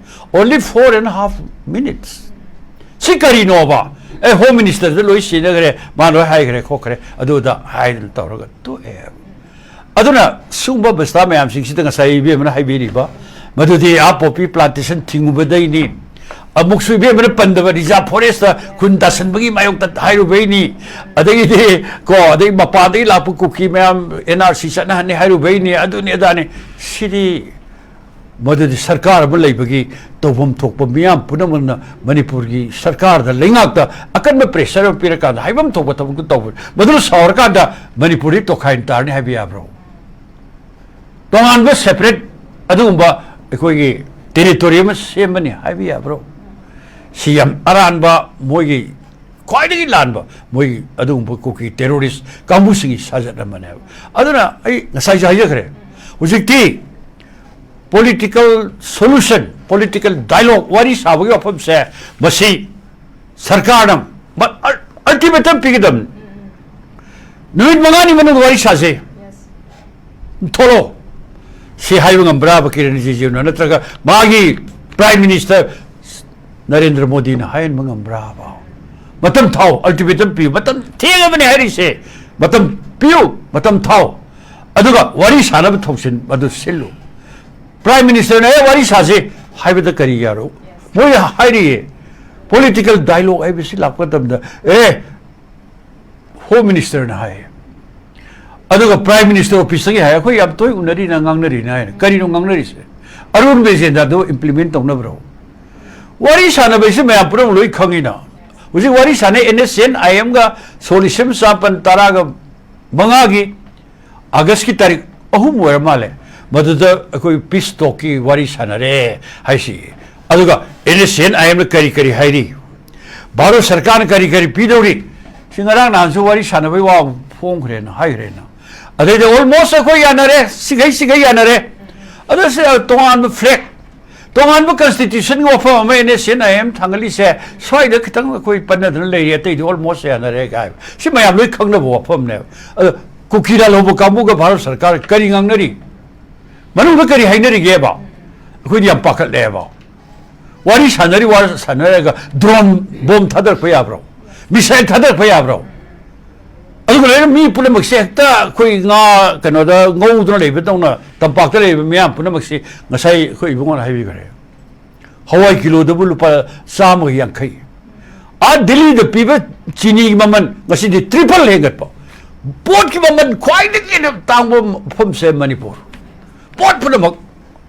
Only four and a half minutes꯫ ꯁꯤ ꯀꯔꯤꯅꯣꯕ? ꯑꯦ, home minister ꯗ ꯂꯣꯏ ꯁꯤꯟꯅꯈ꯭ꯔꯦ, ꯃꯥ ꯂꯣꯏ ꯍꯥꯏꯈ꯭ꯔꯦ ꯈꯣꯠꯈ꯭ꯔꯦ, ꯑꯗꯨꯗ ꯍꯥꯏꯗꯅ ꯇꯧꯔꯒ ꯇꯣꯛꯑꯦ꯫ ꯑꯗꯨꯅ ꯁꯤꯒꯨꯝꯕ ꯑꯕꯁꯊꯥ ꯃꯌꯥꯝꯁꯤꯡꯁꯤꯗ ꯉꯁꯥꯏ ꯏꯕꯦꯝꯃꯅ ꯍꯥꯏꯕꯤꯔꯤꯕ, ꯃꯗꯨꯗꯤ ꯑꯥ poppy plantation ꯊꯤꯡꯉꯨꯕꯗꯩꯅꯤ, ꯑꯃꯨꯛꯁꯨ ꯏꯕꯦꯝꯃꯅ ꯄꯟꯗꯕ reserve forest ꯇ ꯈꯨꯟ ꯇꯥꯁꯟꯕꯒꯤ ꯃꯥꯌꯣꯛꯇ ꯍꯥꯏꯔꯨꯕꯩꯅꯤ, ꯑꯗꯒꯤꯗꯤ ꯀꯣ, ꯑꯗꯩ ꯃꯄꯥꯟꯗꯒꯤ ꯂꯥꯛꯄ ꯀꯨꯀꯤ ꯃꯌꯥꯝ N R C ꯆꯠꯅꯍꯟꯅꯤ ꯍꯥꯏꯔꯨꯕꯩꯅꯤ, ꯑꯗꯨꯅꯤ ꯑꯗꯥꯅꯤ꯫ ꯁꯤꯗꯤ ꯃꯗꯨꯗꯤ ꯁꯔꯀꯥꯔ ꯑꯃ ꯂꯩꯕꯒꯤ ꯇꯧꯐꯝ ꯊꯣꯛꯄ ꯃꯤꯌꯥꯝ ꯄꯨꯝꯅꯃꯛꯅ ꯃꯅꯤꯄꯨꯔꯒꯤ ꯁꯔꯀꯥꯔꯗ, ꯂꯩꯉꯥꯛꯇ ꯑꯀꯟꯕ pressure ꯑꯃ ꯄꯤꯔꯀꯥꯟꯗ ꯍꯥꯏꯐꯝ ꯊꯣꯛꯄ ꯊꯕꯛꯇꯨ ꯇꯧꯕꯅꯤ꯫ ꯃꯗꯨꯅ ꯁꯥꯎꯔꯀꯥꯟꯗ ꯃꯅꯤꯄꯨꯔꯗꯤ ꯇꯣꯈꯥꯏꯅ ꯇꯥꯔꯅꯤ ꯍꯥꯏꯕ ꯌꯥꯕ꯭ꯔꯣ? ꯇꯣꯉꯥꯟꯕ separate ꯑꯗꯨꯒꯨꯝꯕ ꯑꯩꯈꯣꯏꯒꯤ ꯇꯦꯔꯤꯇꯣꯔꯤ ꯑꯃ ꯁꯦꯝꯕꯅꯤ ꯍꯥꯏꯕ ꯌꯥꯕ꯭ꯔꯣ? ꯁꯤ ꯌꯥꯝ ꯑꯔꯥꯟꯕ, ꯃꯣꯏꯒꯤ ꯈ꯭ꯋꯥꯏꯗꯒꯤ ꯂꯥꯟꯕ, ꯃꯣꯏꯒꯤ ꯑꯗꯨꯒꯨꯝꯕ ꯀꯨꯀꯤ ꯇꯦꯔꯣꯔꯤꯁ ꯀꯥꯡꯕꯨꯁꯤꯡꯒꯤ ꯁꯥꯖꯠ ꯑꯃꯅꯦꯕ꯫ ꯑꯗꯨꯅ ꯑꯩ ꯉꯁꯥꯏꯁꯨ ꯍꯥꯏꯖꯈ꯭ꯔꯦ, ꯍꯧꯖꯤꯛꯇꯤ ꯄꯣꯂꯤꯇꯤꯀꯦꯜ ꯁꯣꯂꯨꯁꯟ, ꯄꯣꯂꯤꯇꯤꯀꯦꯜ ꯗꯥꯏꯂꯣꯒ, ꯋꯥꯔꯤ ꯁꯥꯕꯒꯤ ꯋꯥꯐꯝꯁꯦ ꯃꯁꯤ ꯁꯔꯀꯥꯔꯅ ꯑꯜꯇꯤꯃꯦꯇꯝ ꯄꯤꯒꯗꯕꯅꯤ꯫ ꯅꯨꯃꯤꯠ ꯃꯉꯥꯅꯤ ꯃꯅꯨꯡꯗ ꯋꯥꯔꯤ ꯁꯥꯁꯦ, ꯊꯣꯛꯂꯛꯑꯣ꯫ ꯁꯤ ꯍꯥꯏꯕ ꯉꯝꯕ꯭ꯔꯥꯕ ꯀꯤꯔꯟ ꯔꯤꯖꯤꯖꯨꯅ? ꯅꯠꯇ꯭ꯔꯒ ꯃꯥꯒꯤ ꯄ꯭ꯔꯥꯏꯝ ꯃꯤꯅꯤꯁꯇꯔ ꯅꯔꯦꯟꯗ꯭ꯔ ꯃꯣꯗꯤꯅ ꯍꯥꯏꯍꯟꯕ ꯉꯝꯕ꯭ꯔꯥꯕ? ꯃꯇꯝ ꯊꯥꯎ, ꯑꯜꯇꯤꯃꯦꯇꯝ ꯄꯤꯌꯨ, ꯃꯇꯝ ꯊꯦꯡꯉꯕꯅꯤ ꯍꯥꯏꯔꯤꯁꯦ, ꯃꯇꯝ ꯄꯤꯌꯨ, ꯃꯇꯝ ꯊꯥꯎ꯫ ꯑꯗꯨꯒ ꯋꯥꯔꯤ ꯁꯥꯅꯕ ꯊꯧꯁꯤꯟ ꯃꯗꯨ ꯁꯤꯜꯂꯨ꯫ ꯄ꯭ꯔꯥꯏꯝ ꯃꯤꯅꯤꯁꯇꯔꯅ "ꯑꯦ, ꯋꯥꯔꯤ ꯁꯥꯁꯤ" ꯍꯥꯏꯕꯗ ꯀꯔꯤ ꯌꯥꯔꯣ? ꯃꯣꯏ ꯍꯥꯏꯔꯤꯌꯦ, ꯄꯣꯂꯤꯇꯤꯀꯦꯜ ꯗꯥꯏꯂꯣꯒ ꯍꯥꯏꯕꯁꯤ ꯂꯥꯛꯄ ꯃꯇꯝꯗ, ꯑꯦ, ꯍꯣꯝ ꯃꯤꯅꯤꯁꯇꯔꯅ ꯍꯥꯏ, ꯑꯗꯨꯒ ꯄ꯭ꯔꯥꯏꯝ ꯃꯤꯅꯤꯁꯇꯔ ꯑꯣꯐꯤꯁꯇꯒꯤ ꯍꯥꯏ, "ꯑꯩꯈꯣꯏ ꯌꯥꯝ ꯇꯣꯏ ꯎꯅꯔꯤꯅ ꯉꯥꯡꯅꯔꯤꯅ" ꯍꯥꯏꯅ꯫ ꯀꯔꯤꯅꯣ ꯉꯥꯡꯅꯔꯤꯁꯦ? ꯑꯔꯨꯟꯕ ꯑꯦꯖꯦꯟꯗꯥꯗꯨ ꯏꯝꯄ꯭ꯂꯤꯃꯦꯟ ꯇꯧꯅꯕ꯭ꯔꯣ? ꯋꯥꯔꯤ ꯁꯥꯟꯅꯕ ꯍꯥꯏꯁꯤ ꯃꯌꯥꯝ ꯄꯨꯝꯅꯃꯛ ꯂꯣꯏ ꯈꯪꯉꯤꯅ꯫ ꯍꯧꯖꯤꯛ ꯋꯥꯔꯤ ꯁꯥꯟꯅꯩ, ꯑꯦꯟ ꯑꯦꯁ ꯑꯦꯟ ꯑꯥꯏ ꯑꯦꯝꯒ ꯁꯣꯜ ꯂꯤꯁꯤꯡ ꯑꯃ ꯆꯃꯥꯄꯟ ꯇꯔꯥꯒ ꯃꯉꯥꯒꯤ ꯑꯥꯒꯁꯀꯤ ꯇꯥꯔꯤꯛ ꯑꯍꯨꯝ ꯑꯣꯏꯔ ꯃꯥꯜꯂꯦ, ꯃꯗꯨꯗ ꯑꯩꯈꯣꯏ ꯄꯤꯁ ꯇꯣꯛꯀꯤ ꯋꯥꯔꯤ ꯁꯥꯟꯅꯔꯦ ꯍꯥꯏꯁꯤ꯫ ꯑꯗꯨꯒ ꯑꯦꯟ ꯑꯦꯁ ꯑꯦꯟ ꯑꯥꯏ ꯑꯦꯝꯅ ꯀꯔꯤ ꯀꯔꯤ ꯍꯥꯏꯔꯤ, ꯚꯥꯔꯠ ꯁꯔꯀꯥꯔꯅ ꯀꯔꯤ ꯀꯔꯤ ꯄꯤꯗꯧꯔꯤ, ꯁꯤ ꯉꯔꯥꯡ ꯅꯍꯥꯟꯁꯨ ꯋꯥꯔꯤ ꯁꯥꯟꯅꯕꯩ ꯋꯥ ꯐꯣꯡꯈ꯭ꯔꯦꯅ ꯍꯥꯏꯈ꯭ꯔꯦꯅ꯫ ꯑꯗꯩꯗꯤ ꯑꯣꯜꯃꯣꯁ ꯑꯩꯈꯣꯏ ꯌꯥꯅꯔꯦ, ꯁꯤꯈꯩ ꯁꯤꯈꯩ ꯌꯥꯅꯔꯦ꯫ ꯑꯗꯨ ꯁꯤ ꯇꯣꯉꯥꯟꯕ ꯐ꯭ꯂꯦꯛ, ꯇꯣꯉꯥꯟꯕ ꯀꯟꯁꯇꯤꯇ꯭ꯌꯨꯁꯟꯒꯤ ꯋꯥꯐꯝ ꯑꯃ N S N I M ꯊꯥꯡꯒꯠꯂꯤꯁꯦ, ꯁ꯭ꯋꯥꯏꯗ ꯈꯤꯇꯪ ꯑꯩꯈꯣꯏ ꯄꯟꯅꯗꯅ ꯂꯩꯔꯤ, ꯑꯇꯩꯗꯤ ꯑꯣꯜꯃꯣꯁ ꯌꯥꯅꯔꯦ ꯀꯥꯏ꯫ ꯁꯤ ꯃꯌꯥꯝ ꯂꯣꯏ ꯈꯪꯅꯕ ꯋꯥꯐꯝꯅꯦꯕ꯫ ꯑꯗꯣ ꯀꯨꯀꯤ ꯂꯥꯜꯍꯧꯕ ꯀꯥꯡꯕꯨꯒ ꯚꯥꯔꯠ ꯁꯔꯀꯥꯔ ꯀꯔꯤ ꯉꯥꯡꯅꯔꯤ? ꯃꯅꯨꯡꯗ ꯀꯔꯤ ꯍꯥꯏꯅꯔꯤꯒꯦꯕ? ꯑꯩꯈꯣꯏꯗꯤ ꯌꯥꯝ ꯄꯥꯈꯠꯂꯦꯕ꯫ ꯋꯥꯔꯤ ꯁꯥꯟꯅꯔꯤ, ꯋꯥꯔꯤ ꯁꯥꯟꯅꯔꯒ ꯗ꯭ꯔꯣꯟ ꯕꯣꯝ ꯊꯥꯗꯔꯛꯄ ꯌꯥꯕ꯭ꯔꯣ? ꯃꯤꯁꯥꯏꯜ ꯊꯥꯗꯔꯛꯄ ꯌꯥꯕ꯭ꯔꯣ? ꯑꯗꯨꯒ ꯂꯣꯏꯅ ꯃꯤ ꯄꯨꯝꯅꯃꯛꯁꯦ ꯍꯦꯛꯇ ꯑꯩꯈꯣꯏ ꯉꯥ ꯀꯩꯅꯣꯗ ꯉꯧꯗꯨꯅ ꯂꯩꯕꯗꯧꯅ ꯇꯝꯄꯥꯛꯇ ꯂꯩꯔꯤꯕ ꯃꯤꯌꯥꯝ ꯄꯨꯝꯅꯃꯛꯁꯤ ꯉꯁꯥꯏ ꯑꯩꯈꯣꯏ ꯏꯕꯨꯡꯉꯣꯅ ꯍꯥꯏꯕꯤꯈ꯭ꯔꯦ꯫ ꯍꯋꯥꯏ ꯀꯤꯂꯣꯗꯕꯨ ꯂꯨꯄꯥ ꯆꯥꯝꯃꯒ ꯌꯥꯡꯈꯩ꯫ ꯑꯥ ꯗꯤꯜꯂꯤꯗ ꯄꯤꯕ ꯆꯤꯅꯤꯒꯤ ꯃꯃꯜ ꯉꯁꯤꯗꯤ ꯇ꯭ꯔꯤꯄꯜ ꯍꯦꯟꯒꯠꯄ꯫ ꯄꯣꯠꯀꯤ ꯃꯃꯜ ꯈ꯭ꯋꯥꯏꯗꯒꯤ ꯍꯦꯟꯅ ꯇꯥꯡꯕ ꯃꯐꯝꯁꯦ ꯃꯅꯤꯄꯨꯔ꯫ ꯄꯣꯠ ꯄꯨꯝꯅꯃꯛ꯫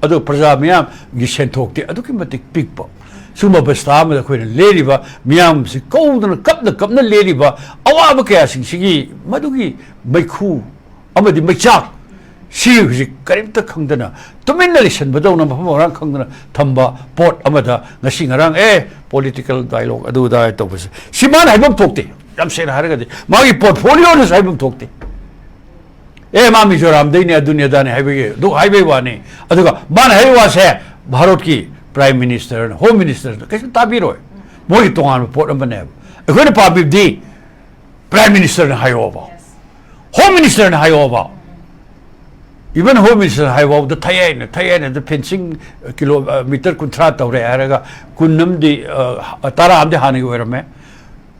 ꯑꯗꯨ ꯄ꯭ꯔꯖꯥ ꯃꯤꯌꯥꯝꯒꯤ ꯁꯦꯟꯊꯣꯛꯇꯤ ꯑꯗꯨꯛꯀꯤ ꯃꯇꯤꯛ ꯄꯤꯛꯄ꯫ ꯁꯤꯒꯨꯝꯕ ꯑꯕꯁꯊꯥ ꯑꯃꯗ ꯑꯩꯈꯣꯏꯅ ꯂꯦꯜꯂꯤꯕ ꯃꯤꯌꯥꯝꯁꯤ ꯀꯧꯗꯅ ꯀꯞꯅ ꯀꯞꯅ ꯂꯦꯜꯂꯤꯕ ꯑꯋꯥꯕ ꯀꯌꯥꯁꯤꯡꯁꯤꯒꯤ ꯃꯗꯨꯒꯤ ꯃꯩꯈꯨ ꯑꯃꯗꯤ ꯃꯩꯆꯥꯛ ꯁꯤ ꯍꯧꯖꯤꯛ ꯀꯔꯤꯝꯇ ꯈꯪꯗꯅ ꯇꯨꯃꯤꯟꯅ ꯂꯩꯁꯟꯕꯗꯧꯅ, ꯃꯐꯝ ꯃꯔꯥꯡ ꯈꯪꯗꯅ ꯊꯝꯕ ꯄꯣꯠ ꯑꯃꯗ ꯉꯁꯤ ꯉꯔꯥꯡ ꯑꯦ political dialogue ꯑꯗꯨ ꯑꯗꯥ ꯇꯧꯕꯁꯦ, ꯁꯤ ꯃꯥꯅ ꯍꯥꯏꯐꯝ ꯊꯣꯛꯇꯦ꯫ ꯌꯥꯝ ꯁꯦꯡꯅ ꯍꯥꯏꯔꯒꯗꯤ ꯃꯥꯒꯤ portfolioꯅꯁꯨ ꯍꯥꯏꯐꯝ ꯊꯣꯛꯇꯦ꯫ ꯑꯦ, ꯃꯥ ꯃꯤꯖꯣꯔꯥꯝꯗꯩꯅꯦ, ꯑꯗꯨꯅꯤ ꯑꯗꯥꯅꯤ ꯍꯥꯏꯕꯒꯤ, ꯑꯗꯨ ꯍꯥꯏꯕꯒꯤ ꯋꯥꯅꯤ꯫ ꯑꯗꯨꯒ ꯃꯥꯅ ꯍꯥꯏꯔꯤꯕ ꯋꯥꯁꯦ ꯚꯥꯔꯠꯀꯤ Prime Ministerꯅ, Home Ministerꯅ ꯀꯩꯁꯨ ꯇꯥꯕꯤꯔꯣꯏ꯫ ꯃꯣꯏꯒꯤ ꯇꯣꯉꯥꯟꯕ ꯄꯣꯠ ꯑꯃꯅꯦꯕ꯫ ꯑꯩꯈꯣꯏꯅ ꯄꯥꯝꯃꯤꯕꯗꯤ Prime Ministerꯅ ꯍꯥꯏꯌꯣꯕ, Home Ministerꯅ ꯍꯥꯏꯌꯣꯕ꯫ Even Home Minister ꯍꯥꯏꯐꯥꯎꯗ ꯊꯩ ꯍꯥꯏꯅ, ꯊꯩ ꯍꯥꯏꯅ fencing ꯀꯤꯂꯣ, ꯑ, meter ꯀꯨꯟꯊ꯭ꯔꯥ ꯇꯧꯔꯦ ꯍꯥꯏꯔꯒ ꯀꯨꯟ ꯑꯃꯗꯤ, ꯑ, ꯇꯔꯥ ꯑꯃꯗꯤ ꯍꯥꯟꯅꯒꯤ ꯑꯣꯏꯔꯝꯃꯦ꯫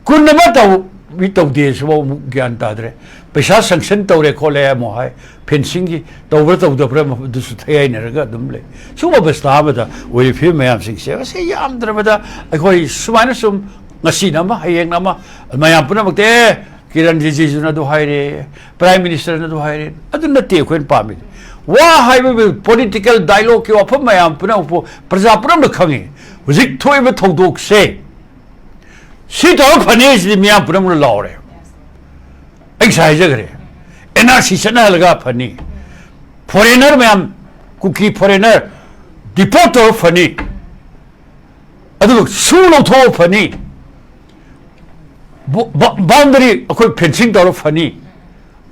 ꯀꯨꯟ ꯑꯃ ꯇꯧ-, ꯃꯤ ꯇꯧꯗꯦ ꯁꯤꯐꯥꯎ ꯑꯃꯨꯛ ꯒ꯭ꯌꯥꯟ ꯇꯥꯗ꯭ꯔꯦ꯫ ꯄꯩꯁꯥ sanction ꯇꯧꯔꯦ ꯈꯣꯠꯂꯦ ꯑꯃꯨꯛ ꯍꯥꯏ, fencingꯒꯤ ꯇꯧꯕ꯭ꯔꯥ ꯇꯧꯗꯕ꯭ꯔꯥ ꯑꯗꯨꯁꯨ ꯊꯩ ꯍꯥꯏꯅꯔꯒ ꯑꯗꯨꯝ ꯂꯩ꯫ ꯁꯤꯒꯨꯝꯕ ꯑꯕꯁꯊꯥ ꯑꯃꯗ ꯑꯣꯏꯔꯤꯕ ꯐꯤꯕꯝ ꯃꯌꯥꯝꯁꯤꯡꯁꯦ, ꯉꯁꯤ ꯌꯥꯝꯗ꯭ꯔꯕꯗ ꯑꯩꯈꯣꯏ ꯁꯨꯃꯥꯏꯅ ꯁꯨꯝ ꯉꯁꯤꯅ ꯑꯃ, ꯍꯌꯦꯡꯅ ꯑꯃ, ꯃꯌꯥꯝ ꯄꯨꯝꯅꯃꯛꯇ, "ꯑꯦ, ꯀꯤꯔꯟ ꯔꯤꯖꯤꯖꯨꯅ ꯑꯗꯨ ꯍꯥꯏꯔꯦ, Prime Ministerꯅ ꯑꯗꯨ ꯍꯥꯏꯔꯦ", ꯑꯗꯨ ꯅꯠꯇꯦ ꯑꯩꯈꯣꯏꯅ ꯄꯥꯝꯃꯤꯗꯤ꯫ ꯋꯥ ꯍꯥꯏꯕꯕꯨ political dialogueꯀꯤ ꯋꯥꯐꯝ ꯃꯌꯥꯝ ꯄꯨꯝꯅꯃꯛꯄꯨ ꯄ꯭ꯔꯖꯥ ꯄꯨꯝꯅꯃꯛꯅ ꯈꯪꯉꯤ꯫ ꯍꯧꯖꯤꯛ ꯊꯣꯛꯏꯕ ꯊꯧꯗꯣꯛꯁꯦ ꯁꯤ ꯇꯧꯔ ꯐꯅꯤ ꯍꯥꯏꯁꯤꯗꯤ ꯃꯤꯌꯥꯝ ꯄꯨꯝꯅꯃꯛꯅ ꯂꯥꯎꯔꯦ꯫ ꯑꯩ ꯉꯁꯥꯏ ꯍꯥꯏꯖꯈ꯭ꯔꯦ, NRC ꯆꯠꯅꯍꯜꯂꯒ ꯐꯅꯤ, foreigner ꯃꯌꯥꯝ, ꯀꯨꯀꯤ foreigner deport ꯇꯧꯔ ꯐꯅꯤ, ꯑꯗꯨꯒ ꯁꯨ ꯂꯧꯊꯣꯛꯑ ꯐꯅꯤ, ꯕꯣ-, ꯕ-, boundary ꯑꯩꯈꯣꯏ fencing ꯇꯧꯔ ꯐꯅꯤ,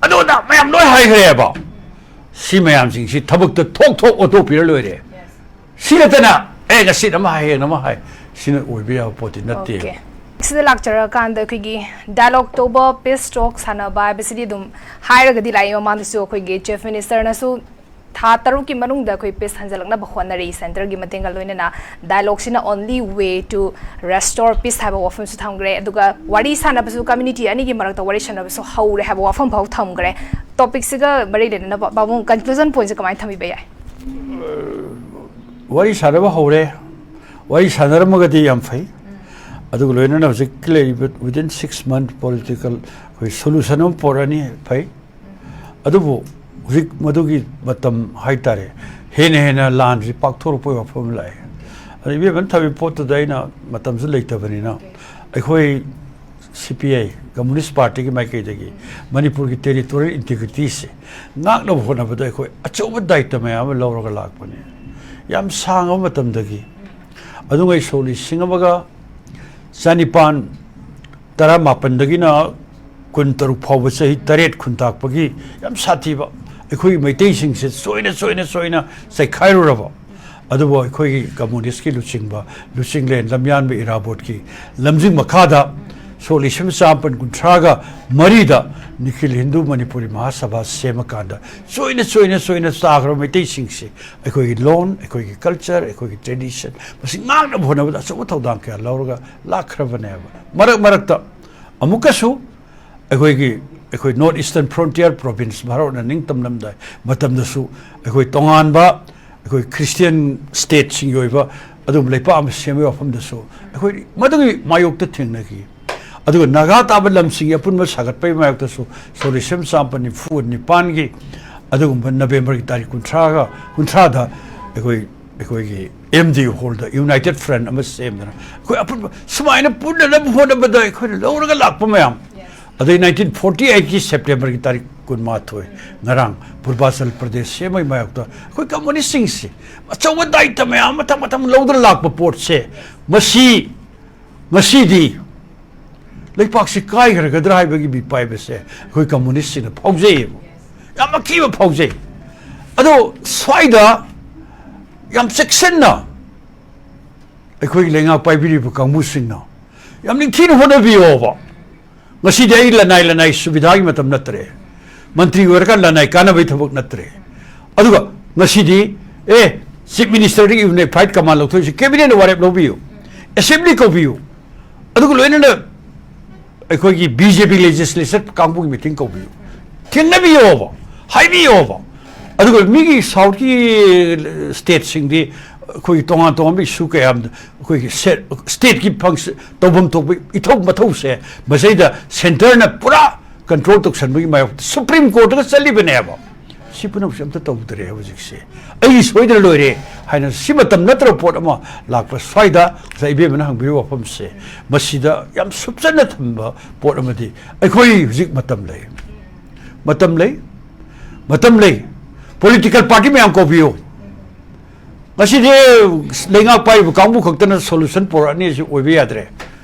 ꯑꯗꯨ ꯑꯗꯥ ꯃꯌꯥꯝ ꯂꯣꯏ ꯍꯥꯏꯈ꯭ꯔꯦꯕ꯫ ꯁꯤ ꯃꯌꯥꯝꯁꯤꯡꯁꯤ ꯊꯕꯛꯇ ꯊꯣꯛ ꯊꯣꯛ ꯑꯣꯟꯊꯣꯛꯄꯤꯔ ꯂꯣꯏꯔꯦ꯫ ꯁꯤ ꯅꯠꯇꯅ, "ꯑꯦ, ꯉꯁꯤꯅ ꯑꯃ ꯍꯥꯏ, ꯍꯌꯦꯡ ꯑꯃ ꯍꯥꯏ", ꯁꯤꯅ ꯑꯣꯏꯕ ꯌꯥꯕ ꯄꯣꯠꯇꯤ ꯅꯠꯇꯦ꯫ Okay꯫ ꯁꯤꯗ ꯂꯥꯛꯆꯔꯀꯥꯟꯗ ꯑꯩꯈꯣꯏꯒꯤ dialogue ꯇꯧꯕ, peace talk ꯁꯥꯟꯅꯕ ꯍꯥꯏꯕꯁꯤꯗꯤ ꯑꯗꯨꯝ ꯍꯥꯏꯔꯒꯗꯤ ꯂꯥꯛꯏ꯫ ꯃꯃꯥꯡꯗꯁꯨ ꯑꯩꯈꯣꯏꯒꯤ Chief Ministerꯅꯁꯨ ꯊꯥ ꯇꯔꯨꯛꯀꯤ ꯃꯅꯨꯡꯗ ꯑꯩꯈꯣꯏ peace ꯍꯟꯖꯜꯂꯛꯅꯕ ꯍꯣꯠꯅꯔꯤ꯫ Centreꯒꯤ ꯃꯇꯦꯡꯒ ꯂꯣꯏꯅꯅ dialogueꯁꯤꯅ only way to restore peace ꯍꯥꯏꯕ ꯋꯥꯐꯝꯁꯨ ꯊꯝꯈ꯭ꯔꯦ꯫ ꯑꯗꯨꯒ ꯋꯥꯔꯤ ꯁꯥꯟꯅꯕꯁꯨ, community ꯑꯅꯤꯒꯤ ꯃꯔꯛꯇ ꯋꯥꯔꯤ ꯁꯥꯟꯅꯕꯁꯨ ꯍꯧꯔꯦ ꯍꯥꯏꯕ ꯋꯥꯐꯝ ꯐꯥꯎ ꯊꯝꯈ꯭ꯔꯦ꯫ Topicꯁꯤꯒ ꯃꯔꯤ ꯂꯩꯅꯅ ꯄꯥꯕꯨꯡ, conclusion pointꯁꯦ ꯀꯃꯥꯏꯅ ꯊꯝꯕꯤꯕ ꯌꯥꯏ? ꯋꯥꯔꯤ ꯁꯥꯟꯅꯕ ꯍꯧꯔꯦ꯫ ꯋꯥꯔꯤ ꯁꯥꯟꯅꯔꯝꯃꯒꯗꯤ ꯌꯥꯝ ꯐꯩ꯫ ꯑꯗꯨꯒ ꯂꯣꯏꯅꯅ ꯍꯧꯖꯤꯛ ꯂꯩꯔꯤꯕ within six month political ꯑꯩꯈꯣꯏ solution ꯑꯃ ꯄꯨꯔꯛꯑꯅꯤ, ꯐꯩ꯫ ꯑꯗꯨꯕꯨ ꯍꯧꯖꯤꯛ ꯃꯗꯨꯒꯤ ꯃꯇꯝ ꯍꯥꯏꯇꯥꯔꯦ, ꯍꯦꯟꯅ ꯍꯦꯟꯅ ꯂꯥꯟꯁꯤ ꯄꯥꯛꯊꯣꯔꯛꯄꯒꯤ ꯋꯥꯐꯝ ꯑꯃ ꯂꯥꯛꯑꯦ꯫ ꯑꯗ ꯏꯕꯦꯝꯃꯅ ꯊꯝꯃꯤ ꯄꯣꯠꯇꯨꯗ ꯑꯩꯅ ꯃꯇꯝꯁꯨ ꯂꯩꯇꯕꯅꯤꯅ, ꯑꯩꯈꯣꯏ ꯁꯤ ꯄꯤ ꯑꯥꯏ, ꯀꯝꯃꯨꯅꯤꯁ ꯄꯥꯔꯇꯤꯒꯤ ꯃꯥꯏꯀꯩꯗꯒꯤ ꯃꯅꯤꯄꯨꯔꯒꯤ ꯇꯦꯔꯤꯇꯣꯔꯤꯌꯦꯜ ꯏꯟꯇꯤꯒ꯭ꯔꯤꯇꯤꯁꯦ ꯉꯥꯛꯅꯕ ꯍꯣꯠꯅꯕꯗ ꯑꯩꯈꯣꯏ ꯑꯆꯧꯕ ꯗꯥꯌꯤꯠꯇ ꯃꯌꯥꯝ ꯑꯃ ꯂꯧꯔꯒ ꯂꯥꯛꯄꯅꯤ꯫ ꯌꯥꯝ ꯁꯥꯡꯉꯕ ꯃꯇꯝꯗꯒꯤ, ꯑꯗꯨꯉꯩ ꯁꯣꯛ ꯂꯤꯁꯤꯡ ꯑꯃꯒ ꯆꯅꯤꯄꯥꯟ ꯇꯔꯥꯃꯥꯄꯟꯗꯒꯤꯅ ꯀꯨꯟꯇꯔꯨꯛ ꯐꯥꯎꯕ ꯆꯍꯤ ꯇꯔꯦꯠ ꯈꯨꯟꯇꯥꯛꯄꯒꯤ ꯌꯥꯝ ꯁꯥꯊꯤꯕ, ꯑꯩꯈꯣꯏꯒꯤ ꯃꯩꯇꯩꯁꯤꯡꯁꯦ ꯆꯣꯏꯅ ꯆꯣꯏꯅ ꯆꯣꯏꯅ ꯆꯩꯈꯥꯏꯔꯨꯔꯕ, ꯑꯗꯨꯕꯨ ꯑꯩꯈꯣꯏꯒꯤ ꯀꯝꯃꯨꯅꯤꯁ꯭ꯠꯀꯤ ꯂꯨꯆꯤꯡꯕ, ꯂꯨꯆꯤꯡꯂꯦꯟ ꯂꯝꯌꯥꯟꯕ ꯏꯔꯥꯕꯣꯠꯀꯤ ꯂꯝꯖꯤꯡ ꯃꯈꯥꯗ ꯁꯣꯛ ꯂꯤꯁꯤꯡ ꯆꯥꯃꯥꯄꯟ ꯀꯨꯟꯊ꯭ꯔꯥꯒ ꯃꯔꯤꯗ ꯅꯤꯈꯤꯜ ꯍꯤꯟꯗꯨ ꯃꯅꯤꯄꯨꯔꯤ ꯃꯍꯥꯁꯚꯥ ꯁꯦꯝꯃꯀꯥꯟꯗ ꯆꯣꯏꯅ ꯆꯣꯏꯅ ꯆꯣꯏꯅ ꯆꯥꯈ꯭ꯔꯕ ꯃꯩꯇꯩꯁꯤꯡꯁꯤ ꯑꯩꯈꯣꯏꯒꯤ ꯂꯣꯟ, ꯑꯩꯈꯣꯏꯒꯤ ꯀꯜꯆꯔ, ꯑꯩꯈꯣꯏꯒꯤ ꯇ꯭ꯔꯦꯗꯤꯁꯟ, ꯃꯁꯤ ꯉꯥꯛꯅꯕ ꯍꯣꯠꯅꯕꯗ ꯑꯆꯧꯕ ꯊꯧꯗꯥꯡ ꯀꯌꯥ ꯂꯧꯔꯒ ꯂꯥꯛꯈ꯭ꯔꯕꯅꯦꯕ꯫ ꯃꯔꯛ ꯃꯔꯛꯇ ꯑꯃꯨꯛꯀꯁꯨ ꯑꯩꯈꯣꯏꯒꯤ, ꯑꯩꯈꯣꯏ ꯅꯣꯔꯠ ꯏꯁ꯭ꯇꯔꯟ ꯐ꯭ꯔꯣꯟꯇꯤꯌꯔ ꯄ꯭ꯔꯣꯚꯤꯟꯁ ꯚꯥꯔꯠꯅ ꯅꯤꯡꯇꯝꯂꯝꯗꯥꯏ ꯃꯇꯝꯗꯁꯨ ꯑꯩꯈꯣꯏ ꯇꯣꯉꯥꯟꯕ ꯑꯩꯈꯣꯏ ꯈ꯭ꯔꯤꯁꯇꯤꯌꯟ ꯁ꯭ꯇꯦꯠꯁꯤꯡꯒꯤ ꯑꯣꯏꯕ ꯑꯗꯨꯒꯨꯝꯕ ꯂꯩꯄꯥꯛ ꯑꯃ ꯁꯦꯝꯕꯒꯤ ꯋꯥꯐꯝꯗꯁꯨ ꯑꯩꯈꯣꯏ ꯃꯗꯨꯒꯤ ꯃꯥꯌꯣꯛꯇ ꯊꯦꯡꯅꯈꯤ꯫ ꯑꯗꯨꯒ ꯅꯥꯒꯥ ꯇꯥꯕ ꯂꯝꯁꯤꯡꯒꯤ ꯑꯄꯨꯟꯕ ꯁꯥꯒꯠꯄꯒꯤ ꯃꯥꯌꯣꯛꯇꯁꯨ ꯁꯣꯛ ꯂꯤꯁꯤꯡ ꯆꯥꯃꯥꯄꯟ ꯅꯤꯐꯨ ꯅꯤꯄꯥꯟꯒꯤ ꯑꯗꯨꯒꯨꯝꯕ ꯅꯕꯦꯝꯕꯔꯒꯤ ꯇꯥꯔꯤꯛ ꯀꯨꯟꯊ꯭ꯔꯥꯒ, ꯀꯨꯟꯊ꯭ꯔꯥꯗ ꯑꯩꯈꯣꯏ, ꯑꯩꯈꯣꯏꯒꯤ ꯑꯦꯝ ꯗꯤ ꯍꯣꯜꯗ ꯌꯨꯅꯥꯏꯇꯦꯗ ꯐ꯭ꯔꯟꯠ ꯑꯃ ꯁꯦꯝꯗꯅ ꯑꯩꯈꯣꯏ ꯑꯄꯨꯟꯕ ꯁꯨꯃꯥꯏꯅ ꯄꯨꯟꯅꯅꯕ ꯍꯣꯠꯅꯕꯗ ꯑꯩꯈꯣꯏꯅ ꯂꯧꯔꯒ ꯂꯥꯛꯄ ꯃꯌꯥꯝ, ꯑꯗꯩ ꯅꯥꯏꯟꯇꯤꯟ ꯐꯣꯔꯇꯤ ꯑꯩꯠꯀꯤ ꯁꯦꯞꯇꯦꯝꯕꯔꯒꯤ ꯇꯥꯔꯤꯛ ꯀꯨꯟꯃꯥꯊꯣꯏ, ꯉꯔꯥꯡ ꯄꯨꯔꯕꯥꯆꯜ ꯄ꯭ꯔꯗꯦꯁ ꯁꯦꯝꯕꯒꯤ ꯃꯥꯌꯣꯛꯇ ꯑꯩꯈꯣꯏ ꯀꯝꯃꯨꯅꯤꯁ꯭ꯠꯁꯤꯡꯁꯤ ꯑꯆꯧꯕ ꯗꯥꯌꯤꯠꯇ ꯃꯌꯥꯝ ꯃꯊꯪ ꯃꯊꯪ ꯂꯧꯗꯨꯅ ꯂꯥꯛꯄ ꯄꯣꯠꯁꯦ, ꯃꯁꯤ ꯉꯁꯤꯗꯤ ꯂꯩꯄꯥꯛꯁꯤ ꯀꯥꯏꯈ꯭ꯔꯒꯗ꯭ꯔꯥ ꯍꯥꯏꯕꯒꯤ ꯃꯤꯄꯥꯏꯕꯁꯦ ꯑꯩꯈꯣꯏ ꯀꯝꯃꯨꯅꯤꯁ꯭ꯠꯁꯤꯡꯅ ꯐꯥꯎꯖꯩꯌꯦꯕ, ꯌꯥꯝ ꯑꯀꯤꯕ ꯐꯥꯎꯖꯩ꯫ ꯑꯗꯣ ꯁ꯭ꯋꯥꯏꯗ ꯌꯥꯝ ꯆꯦꯛꯁꯤꯟꯅ ꯑꯩꯈꯣꯏꯒꯤ ꯂꯩꯉꯥꯛ ꯄꯥꯏꯕꯤꯔꯤꯕ ꯀꯥꯡꯕꯨꯁꯤꯡꯅ ꯌꯥꯝ ꯅꯤꯡꯊꯤꯅ ꯍꯣꯠꯅꯕꯤꯌꯣꯕ꯫ ꯉꯁꯤꯗꯤ ꯑꯩ ꯂꯅꯥꯏ, ꯂꯅꯥꯏ ꯁꯨꯕꯤꯙꯥꯒꯤ ꯃꯇꯝ ꯅꯠꯇ꯭ꯔꯦ꯫ ꯃꯟꯇ꯭ꯔꯤ ꯑꯣꯏꯔꯀꯥꯟꯗ ꯂꯅꯥꯏ ꯀꯥꯟꯅꯕꯒꯤ ꯊꯕꯛ ꯅꯠꯇ꯭ꯔꯦ꯫ ꯑꯗꯨꯒ ꯉꯁꯤꯗꯤ, ꯑꯦ, ꯆꯤꯐ ꯃꯤꯅꯤꯁꯇꯔꯗꯒꯤ ꯌꯨꯅꯤꯐꯥꯏꯗ ꯀꯃꯥꯟ ꯂꯧꯊꯣꯛꯏꯁꯤ, ꯀꯦꯕꯤꯅꯦꯠꯅ ꯋꯥꯔꯦꯞ ꯂꯧꯕꯤꯌꯨ, ꯑꯦꯁꯦꯝꯕ꯭ꯂꯤ ꯀꯧꯕꯤꯌꯨ, ꯑꯗꯨꯒ ꯂꯣꯏꯅꯅ ꯑꯩꯈꯣꯏꯒꯤ ꯕꯤ ꯖꯦ ꯄꯤ ꯂꯦꯖꯤꯁꯂꯦꯆꯔ ꯀꯥꯡꯕꯨꯒꯤ ꯃꯤꯇꯤꯡ ꯀꯧꯕꯤꯌꯨ, ꯊꯦꯡꯅꯕꯤꯌꯣꯕ, ꯍꯥꯏꯕꯤꯌꯣꯕ꯫ ꯑꯗꯨꯒ ꯃꯤꯒꯤ ꯁꯥꯎꯠꯀꯤ ꯁ꯭ꯇꯦꯠꯁꯤꯡꯗꯤ ꯑꯩꯈꯣꯏꯒꯤ ꯇꯣꯉꯥꯟ ꯇꯣꯉꯥꯟꯕ ꯏꯁꯨ ꯀꯌꯥ ꯑꯃꯗ ꯑꯩꯈꯣꯏꯒꯤ ꯁꯦ-, ꯁ꯭ꯇꯦꯠꯀꯤ ꯐꯪꯁ-, ꯇꯧꯐꯝ ꯊꯣꯛꯄ ꯏꯊꯧ ꯃꯊꯧꯁꯦ ꯃꯁꯤꯗꯩꯗ ꯁꯦꯟꯇꯔꯅ ꯄꯨꯔꯥ ꯀꯟꯇ꯭ꯔꯣꯜ ꯇꯧꯁꯟꯕꯒꯤ ꯃꯥꯌꯣꯛꯇ ꯁꯨꯄ꯭ꯔꯤꯝ ꯀꯣꯔꯠꯇꯒ ꯆꯠꯂꯤꯕꯅꯦꯕ꯫ ꯁꯤ ꯄꯨꯝꯅꯃꯛꯁꯦ ꯑꯝꯇ ꯇꯧꯗ꯭ꯔꯦ ꯍꯧꯖꯤꯛꯁꯦ꯫ ꯑꯩꯒꯤ ꯁꯣꯏꯗꯅ ꯂꯣꯏꯔꯦ ꯍꯥꯏꯅ ꯁꯤ ꯃꯇꯝ ꯅꯠꯇ꯭ꯔꯕ ꯄꯣꯠ ꯑꯃ ꯂꯥꯛꯄ ꯁ꯭ꯋꯥꯏꯗ ꯉꯁꯥꯏ ꯏꯕꯦꯝꯃꯅ ꯍꯪꯕꯤꯕ ꯋꯥꯐꯝꯁꯦ, ꯃꯁꯤꯗ ꯌꯥꯝ ꯁꯨꯞꯆꯟꯅ ꯊꯝꯕ ꯄꯣꯠ ꯑꯃꯗꯤ, ꯑꯩꯈꯣꯏ ꯍꯧꯖꯤꯛ ꯃꯇꯝ ꯂꯩ, ꯃꯇꯝ ꯂꯩ, ꯃꯇꯝ ꯂꯩ꯫ ꯄꯣꯂꯤꯇꯤꯀꯦꯜ ꯄꯥꯔꯇꯤ ꯃꯌꯥꯝ ꯀꯧꯕꯤꯌꯨ꯫ ꯉꯁꯤꯗꯤ ꯂꯩꯉꯥꯛ ꯄꯥꯏꯔꯤꯕ ꯀꯥꯡꯕꯨ ꯈꯛꯇꯅ ꯁꯣꯂꯨꯁꯟ ꯄꯨꯔꯛꯑꯅꯤ, ꯑꯁꯤ ꯑꯣꯏꯕ ꯌꯥꯗ꯭ꯔꯦ꯫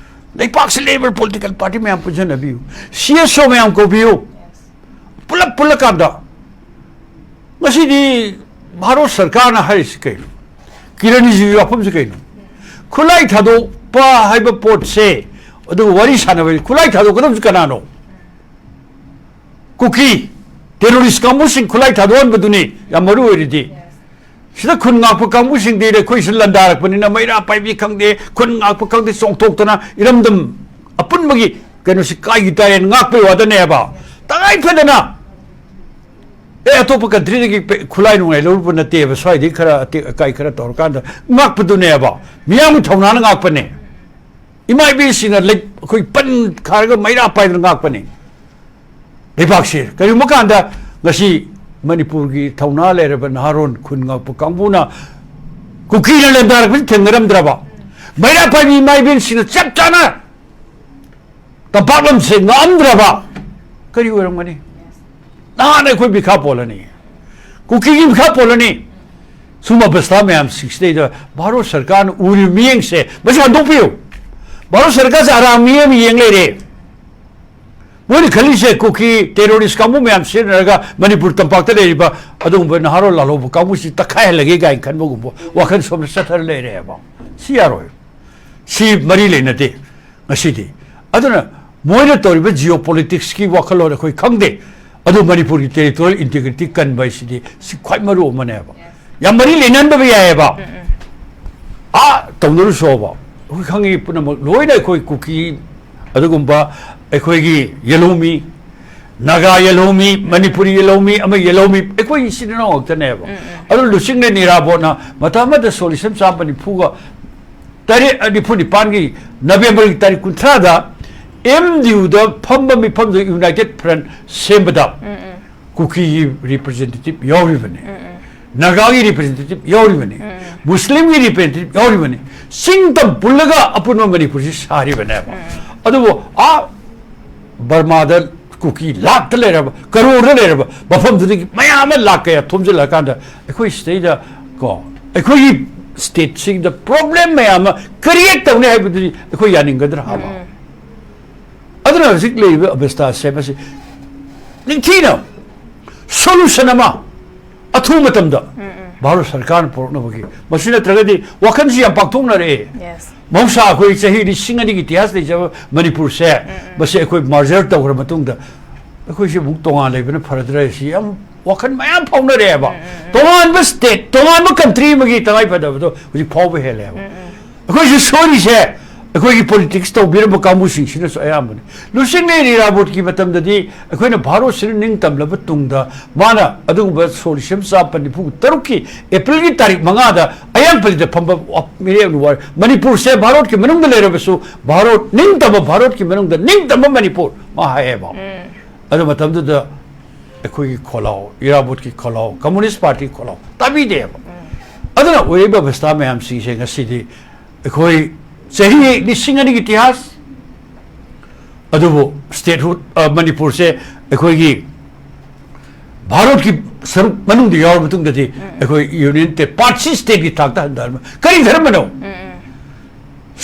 ꯂꯩꯄꯥꯛꯁꯤ ꯂꯩꯔꯤꯕ ꯄꯣꯂꯤꯇꯤꯀꯦꯜ ꯄꯥꯔꯇꯤ ꯃꯌꯥꯝ ꯄꯨꯟꯁꯤꯟꯅꯕꯤꯌꯨ, ꯁꯤ ꯑꯦꯁ ꯑꯣ ꯃꯌꯥꯝ ꯀꯧꯕꯤꯌꯨ, ꯄꯨꯂꯞ ꯄꯨꯜꯂꯀꯥꯟꯗ꯫ ꯉꯁꯤꯗꯤ ꯚꯥꯔꯠ ꯁꯔꯀꯥꯔꯅ ꯍꯥꯏꯔꯤꯁꯤ ꯀꯩꯅꯣ? ꯀꯤꯔꯟ ꯔꯤꯖꯤꯖꯨꯒꯤ ꯋꯥꯐꯝꯁꯤ ꯀꯩꯅꯣ? ꯈꯨꯠꯂꯥꯏ ꯊꯥꯗꯣꯛꯄ ꯍꯥꯏꯕ ꯄꯣꯠꯁꯦ, ꯑꯗꯨꯒ ꯋꯥꯔꯤ ꯁꯥꯟꯅꯕ, ꯈꯨꯠꯂꯥꯏ ꯊꯥꯗꯣꯛꯀꯗꯕꯁꯤ ꯀꯅꯥꯅꯣ? ꯀꯨꯀꯤ ꯇꯦꯔꯣꯔꯤꯁ ꯀꯥꯡꯕꯨꯁꯤꯡ ꯈꯨꯠꯂꯥꯏ ꯊꯥꯗꯣꯛꯍꯟꯕꯗꯨꯅꯤ ꯌꯥꯝ ꯃꯔꯨ ꯑꯣꯏꯔꯤꯗꯤ꯫ ꯁꯤꯗ ꯈꯨꯟ ꯉꯥꯛꯄ ꯀꯥꯡꯕꯨꯁꯤꯡꯗꯤ ꯑꯩꯈꯣꯏꯁꯨ ꯂꯥꯟꯗꯥꯔꯛꯄꯅꯤꯅ, ꯃꯩꯔꯥ ꯄꯥꯏꯕꯤ ꯈꯪꯗꯦ, ꯈꯨꯟ ꯉꯥꯛꯄ ꯈꯪꯗꯦ, ꯆꯣꯡꯊꯣꯛꯇꯅ ꯏꯔꯝꯗꯝ ꯑꯄꯨꯟꯕꯒꯤ ꯀꯩꯅꯣꯁꯤ ꯀꯥꯏꯒꯤ ꯇꯥꯔꯦꯅ ꯉꯥꯛꯄꯩ ꯋꯥꯗꯅꯦꯕ꯫ ꯇꯉꯥꯏ ꯐꯗꯅ ꯑꯦ, ꯑꯇꯣꯞꯄ ꯀꯟꯇ꯭ꯔꯤꯗꯒꯤ ꯄꯦ-, ꯈꯨꯠꯂꯥꯏ ꯅꯨꯡꯂꯥꯏ ꯂꯧꯔꯨꯕ ꯅꯠꯇꯦꯕ, ꯁ꯭ꯋꯥꯏꯗꯒꯤ ꯈꯔ ꯑꯇꯦꯛ ꯑꯀꯥꯏ ꯈꯔ ꯇꯧꯔꯀꯥꯟꯗ ꯉꯥꯛꯄꯗꯨꯅꯦꯕ, ꯃꯤꯌꯥꯝꯒꯤ ꯊꯧꯅꯥꯅ ꯉꯥꯛꯄꯅꯦ꯫ ꯏꯃꯥ ꯏꯕꯦꯟꯁꯤꯡꯅ ꯂꯩ-, ꯑꯩꯈꯣꯏ ꯄꯟ ꯈꯥꯔꯒ ꯃꯩꯔꯥ ꯄꯥꯏꯗꯅ ꯉꯥꯛꯄꯅꯦ ꯂꯩꯕꯥꯛꯁꯦ꯫ ꯀꯔꯤꯒꯨꯝꯕ ꯀꯥꯟꯗ ꯉꯁꯤ ꯃꯅꯤꯄꯨꯔꯒꯤ ꯊꯧꯅꯥ ꯂꯩꯔꯕ ꯅꯍꯥꯔꯣꯟ ꯈꯨꯟ ꯉꯥꯛꯄ ꯀꯥꯡꯕꯨꯅ ꯀꯨꯀꯤꯅ ꯂꯦꯝꯗꯥꯔꯛꯄꯁꯤ ꯊꯦꯡꯅꯔꯝꯗ꯭ꯔꯕ, ꯃꯩꯔꯥ ꯄꯥꯏꯕꯤ ꯏꯃꯥ ꯏꯕꯦꯟꯁꯤꯡꯅ ꯆꯞ ꯆꯥꯅ ꯇꯝꯄꯥꯛ ꯂꯝꯁꯦ ꯉꯥꯛꯑꯝꯗ꯭ꯔꯕ, ꯀꯔꯤ ꯑꯣꯏꯔꯝꯒꯅꯤ? ꯅꯍꯥꯟ ꯑꯩꯈꯣꯏ ꯃꯤꯈꯥ ꯄꯣꯜꯂꯅꯤ, ꯀꯨꯀꯤꯒꯤ ꯃꯤꯈꯥ ꯄꯣꯜꯂꯅꯤ꯫ ꯁꯨꯝꯕ ꯑꯕꯁꯊꯥ ꯃꯌꯥꯝꯁꯤꯡꯁꯤꯗꯩꯗ ꯚꯥꯔꯠ ꯁꯔꯀꯥꯔꯅ ꯎꯔꯤꯕ ꯃꯤꯠꯌꯦꯡꯁꯦ ꯃꯁꯤ ꯍꯟꯗꯣꯛꯄꯤꯌꯨ꯫ ꯚꯥꯔꯠ ꯁꯔꯀꯥꯔꯁꯦ ꯑꯔꯥꯡ ꯃꯤ ꯑꯃ ꯌꯦꯡ ꯂꯩꯔꯦ꯫ ꯃꯣꯏꯅ ꯈꯜꯂꯤꯁꯦ ꯀꯨꯀꯤ ꯇꯦꯔꯣꯔꯤꯁ ꯀꯥꯡꯕꯨ ꯃꯌꯥꯝ ꯁꯤꯖꯤꯟꯅꯔꯒ ꯃꯅꯤꯄꯨꯔ ꯇꯝꯄꯥꯛꯇ ꯂꯩꯔꯤꯕ ꯑꯗꯨꯒꯨꯝꯕ ꯅꯍꯥꯔꯣꯜ ꯂꯥꯜꯍꯧꯕ ꯀꯥꯡꯕꯨꯁꯤ ꯇꯛꯈꯥꯏꯍꯜꯂꯒꯦ ꯀꯥꯏꯅ ꯈꯟꯕꯒꯨꯝꯕ ꯋꯥꯈꯜ ꯁꯣꯝꯗ ꯆꯠꯊꯔ ꯂꯩꯔꯦꯕ꯫ ꯁꯤ ꯌꯥꯔꯣꯏ꯫ ꯁꯤ ꯃꯔꯤ ꯂꯩꯅꯗꯦ ꯉꯁꯤꯗꯤ꯫ ꯑꯗꯨꯅ ꯃꯣꯏꯅ ꯇꯧꯔꯤꯕ ꯖꯤꯑꯣ ꯄꯣꯂꯤꯇꯤꯛꯁꯀꯤ ꯋꯥꯈꯜꯂꯣꯟ ꯑꯩꯈꯣꯏ ꯈꯪꯗꯦ꯫ ꯑꯗꯨ ꯃꯅꯤꯄꯨꯔꯒꯤ ꯇꯦꯔꯤꯇꯣꯔꯤꯌꯦꯜ ꯏꯟꯇꯤꯒ꯭ꯔꯤꯇꯤ ꯀꯟꯕ ꯍꯥꯏꯁꯤꯗꯤ ꯁꯤ ꯈ꯭ꯋꯥꯏ ꯃꯔꯨ ꯑꯃꯅꯦꯕ꯫ ꯌꯥꯝ ꯃꯔꯤ ꯂꯩꯅꯍꯟꯗꯕ ꯌꯥꯏꯑꯕ꯫ ꯑꯥ ꯇꯧꯅꯔꯨꯁꯣꯕ꯫ ꯑꯩꯈꯣꯏ ꯈꯪꯉꯤ ꯄꯨꯝꯅꯃꯛ ꯂꯣꯏꯅ ꯑꯩꯈꯣꯏ ꯀꯨꯀꯤ ꯑꯗꯨꯒꯨꯝꯕ ꯑꯩꯈꯣꯏꯒꯤ ꯌꯦꯜꯍꯧꯃꯤ, ꯅꯥꯒꯥ ꯌꯦꯜꯍꯧꯃꯤ, ꯃꯅꯤꯄꯨꯔꯤ ꯌꯦꯜꯍꯧꯃꯤ, ꯑꯃ ꯌꯦꯜꯍꯧꯃꯤ, ꯑꯩꯈꯣꯏ ꯏꯆꯤꯟ ꯏꯅꯥꯎ ꯉꯥꯛꯇꯅꯦꯕ꯫ ꯑꯗꯨ ꯂꯨꯆꯤꯡꯂꯦꯟ ꯏꯔꯥꯕꯣꯠꯅ ꯃꯇꯝ ꯑꯃꯗ ꯁꯣꯂꯤꯁꯟ ꯆꯥꯝꯃ ꯅꯤꯐꯨꯒ ꯇꯔꯦꯠ, ꯅꯤꯐꯨ ꯅꯤꯄꯥꯟꯒꯤ ꯅꯕꯦꯝꯕꯔꯒꯤ ꯇꯥꯔꯤꯛ ꯀꯨꯟꯊ꯭ꯔꯥꯗ ꯑꯦꯝ ꯗꯤ ꯌꯨꯗ ꯐꯝꯕ ꯃꯤꯐꯝꯗꯨ ꯌꯨꯅꯥꯏꯇꯦꯠ ꯐ꯭ꯔꯟꯠ ꯁꯦꯝꯕꯗ ꯀꯨꯀꯤꯒꯤ ꯔꯤꯄ꯭ꯔꯖꯦꯟꯇꯦꯇꯤꯚ ꯌꯥꯎꯔꯤꯕꯅꯤ, ꯅꯥꯒꯥꯒꯤ ꯔꯤꯄ꯭ꯔꯖꯦꯟꯇꯦꯇꯤꯚ ꯌꯥꯎꯔꯤꯕꯅꯤ, ꯃꯨꯁꯂꯤꯝꯒꯤ ꯔꯤꯄ꯭ꯔꯖꯦꯟꯇꯦꯇꯤꯚ ꯌꯥꯎꯔꯤꯕꯅꯤ, ꯆꯤꯡ ꯇꯝ ꯄꯨꯜꯂꯒ ꯑꯄꯨꯟꯕ ꯃꯅꯤꯄꯨꯔꯁꯤ ꯁꯥꯔꯤꯕꯅꯦꯕ꯫ ꯑꯗꯨꯕꯨ ꯑꯥ ꯕꯔꯃꯥꯗ ꯀꯨꯀꯤ ꯂꯥꯛꯇ ꯂꯩꯔꯕ, ꯀꯔꯣꯔꯗ ꯂꯩꯔꯕ ꯃꯐꯝꯗꯨꯗꯒꯤ ꯃꯌꯥꯝ ꯑꯃ ꯂꯥꯛ ꯀꯌꯥ ꯊꯣꯝꯖꯤꯜꯂꯛꯑꯀꯥꯟꯗ ꯑꯩꯈꯣꯏ ꯁꯤꯗꯩꯗ ꯀꯣ, ꯑꯩꯈꯣꯏꯒꯤ ꯁ꯭ꯇꯦꯠꯁꯤꯡꯗ ꯄ꯭ꯔꯣꯕ꯭ꯂꯦꯝ ꯃꯌꯥꯝ ꯑꯃ ꯀ꯭ꯔꯤꯌꯦꯠ ꯇꯧꯅꯤ ꯍꯥꯏꯕꯗꯨꯗꯤ ꯑꯩꯈꯣꯏ ꯌꯥꯅꯤꯡꯒꯗ꯭ꯔꯥ ꯍꯥꯏꯕ? ꯑꯗꯨꯅ ꯍꯧꯖꯤꯛ ꯂꯩꯔꯤꯕ ꯑꯕꯁꯊꯥꯁꯦ ꯃꯁꯤ ꯅꯤꯡꯊꯤꯅ ꯁꯣꯂꯨꯁꯟ ꯑꯃ ꯑꯊꯨꯕ ꯃꯇꯝꯗ ꯚꯥꯔꯠ ꯁꯔꯀꯥꯔꯅ ꯄꯨꯔꯛꯅꯕꯒꯤ, ꯃꯁꯤ ꯅꯠꯇ꯭ꯔꯒꯗꯤ ꯋꯥꯈꯜꯁꯤ ꯌꯥꯝ ꯄꯥꯛꯊꯣꯛꯅꯔꯛꯑꯦ꯫ Yes. ꯃꯍꯧꯁꯥ ꯑꯩꯈꯣꯏ ꯆꯍꯤ ꯂꯤꯁꯤꯡ ꯑꯅꯤꯒꯤ ꯏꯇꯤꯍꯥꯁ ꯂꯩꯖꯕ ꯃꯅꯤꯄꯨꯔꯁꯦ, ꯃꯁꯤ ꯑꯩꯈꯣꯏ ꯃꯔꯖꯔ ꯇꯧꯈ꯭ꯔ ꯃꯇꯨꯡꯗ ꯑꯩꯈꯣꯏꯁꯤ ꯑꯃꯨꯛ ꯇꯣꯉꯥꯟ ꯂꯩꯕꯅ ꯐꯔꯗ꯭ꯔꯥ ꯁꯤ ꯌꯥꯝ ꯋꯥꯈꯜ ꯃꯌꯥꯝ ꯐꯥꯎꯅꯔꯦꯕ꯫ ꯇꯣꯉꯥꯟꯕ ꯁ꯭ꯇꯦꯠ, ꯇꯣꯉꯥꯟꯕ ꯀꯟꯇ꯭ꯔꯤ ꯑꯃꯒꯤ ꯇꯉꯥꯏ ꯐꯗꯕꯗꯣ ꯍꯧꯖꯤꯛ ꯐꯥꯎꯕ ꯍꯦꯜꯂꯦꯕ꯫ ꯑꯩꯈꯣꯏꯁꯨ ꯁꯣꯏꯔꯤꯁꯦ ꯑꯩꯈꯣꯏꯒꯤ ꯄꯣꯂꯤꯇꯤꯛꯁ ꯇꯧꯕꯤꯔꯝꯕ ꯀꯥꯡꯕꯨꯁꯤꯡꯁꯤꯅꯁꯨ ꯑꯌꯥꯝꯕꯅꯤ꯫ ꯂꯨꯆꯤꯡꯂꯦꯟ ꯏꯔꯥꯕꯣꯠꯀꯤ ꯃꯇꯝꯗꯗꯤ ꯑꯩꯈꯣꯏꯅ ꯚꯥꯔꯠꯁꯤꯅ ꯅꯤꯡꯇꯝꯂꯕ ꯇꯨꯡꯗ ꯃꯥꯅ ꯑꯗꯨꯒꯨꯝꯕ ꯁꯣꯛ ꯂꯤꯁꯤꯡ ꯑꯃ ꯆꯥꯃꯥꯄꯟ ꯅꯤꯐꯨ ꯇꯔꯨꯛꯀꯤ ꯑꯦꯄ꯭ꯔꯤꯜꯒꯤ ꯇꯥꯔꯤꯛ ꯃꯉꯥꯗ ꯑꯌꯥꯡꯄꯜꯂꯤꯗ ꯐꯝꯕ ꯋꯥ-, ꯃꯤꯔꯦꯞꯅ ꯋꯥꯔꯦ꯫ ꯃꯅꯤꯄꯨꯔꯁꯦ ꯚꯥꯔꯠꯀꯤ ꯃꯅꯨꯡꯗ ꯂꯩꯔꯕꯁꯨ ꯚꯥꯔꯠ, ꯅꯤꯡꯇꯝꯕ ꯚꯥꯔꯠꯀꯤ ꯃꯅꯨꯡꯗ ꯅꯤꯡꯇꯝꯕ ꯃꯅꯤꯄꯨꯔ ꯃꯥ ꯍꯥꯏꯌꯦꯕ꯫ ꯑꯗꯨ ꯃꯇꯝꯗꯨꯗ ꯑꯩꯈꯣꯏꯒꯤ ꯈꯣꯜꯂꯥꯎ, ꯏꯔꯥꯕꯣꯠꯀꯤ ꯈꯣꯜꯂꯥꯎ, ꯀꯝꯃꯨꯅꯤꯁ ꯄꯥꯔꯇꯤ ꯈꯣꯜꯂꯥꯎ ꯇꯥꯕꯤꯗꯦꯕ꯫ ꯑꯗꯨꯅ ꯑꯣꯏꯔꯤꯕ ꯑꯕꯁꯊꯥ ꯃꯌꯥꯝꯁꯤꯡꯁꯦ ꯉꯁꯤꯗꯤ ꯑꯩꯈꯣꯏ ꯆꯍꯤ ꯂꯤꯁꯤꯡ ꯑꯅꯤꯒꯤ ꯏꯇꯤꯍꯥꯁ, ꯑꯗꯨꯕꯨ ꯁ꯭ꯇꯦꯠꯍꯨꯗ, ꯑ, ꯃꯅꯤꯄꯨꯔꯁꯦ ꯑꯩꯈꯣꯏꯒꯤ ꯚꯥꯔꯠꯀꯤ ꯁꯔꯨꯛ ꯃꯅꯨꯡꯗ ꯌꯥꯎꯔꯕ ꯃꯇꯨꯡꯗꯗꯤ ꯑꯩꯈꯣꯏ ꯌꯨꯅꯤꯌꯟ ꯇꯦ-, ꯄꯥꯔꯠꯁꯤ ꯁ꯭ꯇꯦꯠꯀꯤ ꯊꯥꯛꯇ ꯍꯟꯊꯍꯟꯕ ꯀꯔꯤ ꯙꯔꯃꯅꯣ?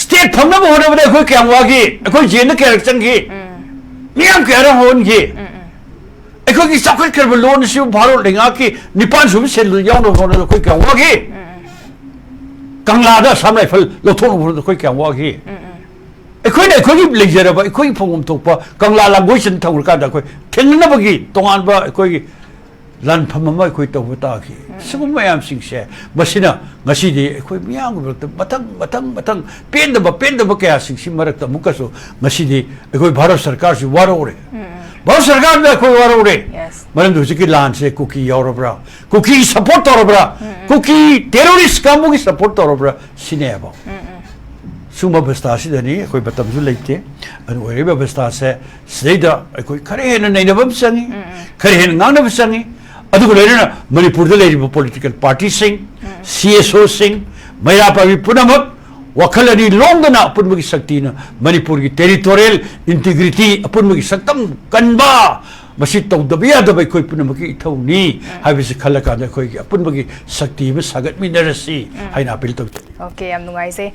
ꯁ꯭ꯇꯦꯠ ꯐꯪꯅꯕ ꯍꯣꯠꯅꯕꯗ ꯑꯩꯈꯣꯏ ꯀꯌꯥꯝ ꯋꯥꯈꯤ? ꯑꯩꯈꯣꯏ ꯖꯦꯜꯗ ꯀꯌꯥꯔꯛ ꯆꯪꯈꯤ? ꯃꯤꯌꯥꯝ ꯀꯌꯥꯔꯛ ꯍꯧꯍꯟꯈꯤ? ꯑꯩꯈꯣꯏꯒꯤ ꯆꯥꯎꯈꯠꯈ꯭ꯔꯕ ꯂꯣꯟ ꯑꯁꯤꯕꯨ ꯚꯥꯔꯠ ꯂꯩꯉꯥꯛꯀꯤ ꯅꯤꯄꯥꯟ ꯁꯨꯕ ꯁꯦꯗꯨꯜꯗ ꯌꯥꯎꯅꯕ ꯍꯣꯠꯅꯕꯗ ꯑꯩꯈꯣꯏ ꯀꯌꯥꯝ ꯋꯥꯈꯤ? ꯀꯪꯂꯥꯗ ꯑꯁꯥꯝ ꯔꯥꯏꯐꯜ ꯂꯧꯊꯣꯛꯅꯕ ꯍꯣꯠꯅꯕꯗ ꯑꯩꯈꯣꯏ ꯀꯌꯥꯝ ꯋꯥꯈꯤ? ꯑꯩꯈꯣꯏꯅ ꯑꯩꯈꯣꯏꯒꯤ ꯂꯩꯖꯔꯕ, ꯑꯩꯈꯣꯏꯒꯤ ꯐꯪꯐꯝ ꯊꯣꯛꯄ ꯀꯪꯂꯥ ꯂꯥꯡꯒꯣꯏ ꯆꯟ ꯊꯝꯈ꯭ꯔꯀꯥꯟꯗ ꯑꯩꯈꯣꯏ ꯊꯦꯡꯅꯅꯕꯒꯤ ꯇꯣꯉꯥꯟꯕ ꯑꯩꯈꯣꯏꯒꯤ ꯂꯥꯟꯐꯝ ꯑꯃ ꯑꯩꯈꯣꯏ ꯇꯧꯕ ꯇꯥꯈꯤ꯫ ꯁꯤꯒꯨꯝꯕ ꯃꯌꯥꯝꯁꯤꯡꯁꯦ, ꯃꯁꯤꯅ ꯉꯁꯤꯗꯤ ꯑꯩꯈꯣꯏ ꯃꯤꯌꯥꯝꯒꯤ ꯃꯔꯛꯇ ꯃꯊꯪ, ꯃꯊꯪ, ꯃꯊꯪ ꯄꯦꯟꯗꯕ, ꯄꯦꯟꯗꯕ ꯀꯌꯥꯁꯤꯡꯁꯤ ꯃꯔꯛꯇ ꯑꯃꯨꯛꯀꯁꯨ ꯉꯁꯤꯗꯤ ꯑꯩꯈꯣꯏ ꯚꯥꯔꯠ ꯁꯔꯀꯥꯔꯁꯤ ꯋꯥꯔꯧꯔꯦ꯫ ꯚꯥꯔꯠ ꯁꯔꯀꯥꯔꯗ ꯑꯩꯈꯣꯏ ꯋꯥꯔꯧꯔꯦ꯫ Yes. ꯃꯔꯝꯗꯤ ꯍꯧꯖꯤꯛꯀꯤ ꯂꯥꯟꯁꯦ ꯀꯨꯀꯤ ꯌꯥꯎꯔꯕ꯭ꯔꯥ? ꯀꯨꯀꯤ ꯁꯄꯣꯔꯠ ꯇꯧꯔꯕ꯭ꯔꯥ? ꯀꯨꯀꯤ ꯇꯦꯔꯣꯔꯤꯁ ꯀꯥꯡꯕꯨꯒꯤ ꯁꯄꯣꯔꯠ ꯇꯧꯔꯕ꯭ꯔꯥ? ꯁꯤꯅꯦꯕ꯫ ꯁꯨꯝꯕ ꯑꯕꯁꯊꯥꯁꯤꯗꯅꯤ, ꯑꯩꯈꯣꯏ ꯃꯇꯝꯁꯨ ꯂꯩꯇꯦ꯫ ꯑꯗꯨꯅ ꯑꯣꯏꯔꯤꯕ ꯑꯕꯁꯊꯥꯁꯦ ꯁꯤꯗꯩꯗ ꯑꯩꯈꯣꯏ ꯈꯔ ꯍꯦꯟꯅ ꯅꯩꯅꯕ ꯑꯃ ꯆꯪꯉꯤ꯫ ꯈꯔ ꯍꯦꯟꯅ ꯉꯥꯡꯅꯕ ꯆꯪꯉꯤ꯫ ꯑꯗꯨꯒ ꯂꯣꯏꯅꯅ ꯃꯅꯤꯄꯨꯔꯗ ꯂꯩꯔꯤꯕ ꯄꯣꯂꯤꯇꯤꯀꯦꯜ ꯄꯥꯔꯇꯤꯁꯤꯡ, ꯁꯤ ꯑꯦꯁ ꯑꯣꯁꯤꯡ, ꯃꯩꯔꯥ ꯄꯥꯏꯕꯤ ꯄꯨꯝꯅꯃꯛ ꯋꯥꯈꯜ ꯑꯅꯤ ꯂꯣꯡꯗꯅ ꯑꯄꯨꯟꯕꯒꯤ ꯁꯛꯇꯤꯅ ꯃꯅꯤꯄꯨꯔꯒꯤ ꯇꯦꯔꯤꯇꯣꯔꯤꯌꯦꯜ ꯏꯟꯇꯤꯒ꯭ꯔꯤꯇꯤ, ꯑꯄꯨꯟꯕꯒꯤ ꯁꯛꯇꯝ ꯀꯟꯕ, ꯃꯁꯤ ꯇꯧꯗꯕ ꯌꯥꯗꯕ ꯑꯩꯈꯣꯏ ꯄꯨꯝꯅꯃꯛꯀꯤ ꯏꯊꯧꯅꯤ ꯍꯥꯏꯕꯁꯤ ꯈꯜꯂꯀꯥꯟꯗ ꯑꯩꯈꯣꯏꯒꯤ ꯑꯄꯨꯟꯕꯒꯤ ꯁꯛꯇꯤ ꯑꯃ ꯁꯥꯒꯠꯃꯤꯟꯅꯔꯁꯤ ꯍꯥꯏꯅ ꯑꯄꯤꯜ ꯇꯧꯖꯔꯤ꯫ ꯑꯣꯀꯦ, ꯌꯥꯝ ꯅꯨꯡꯉꯥꯏꯖꯩ꯫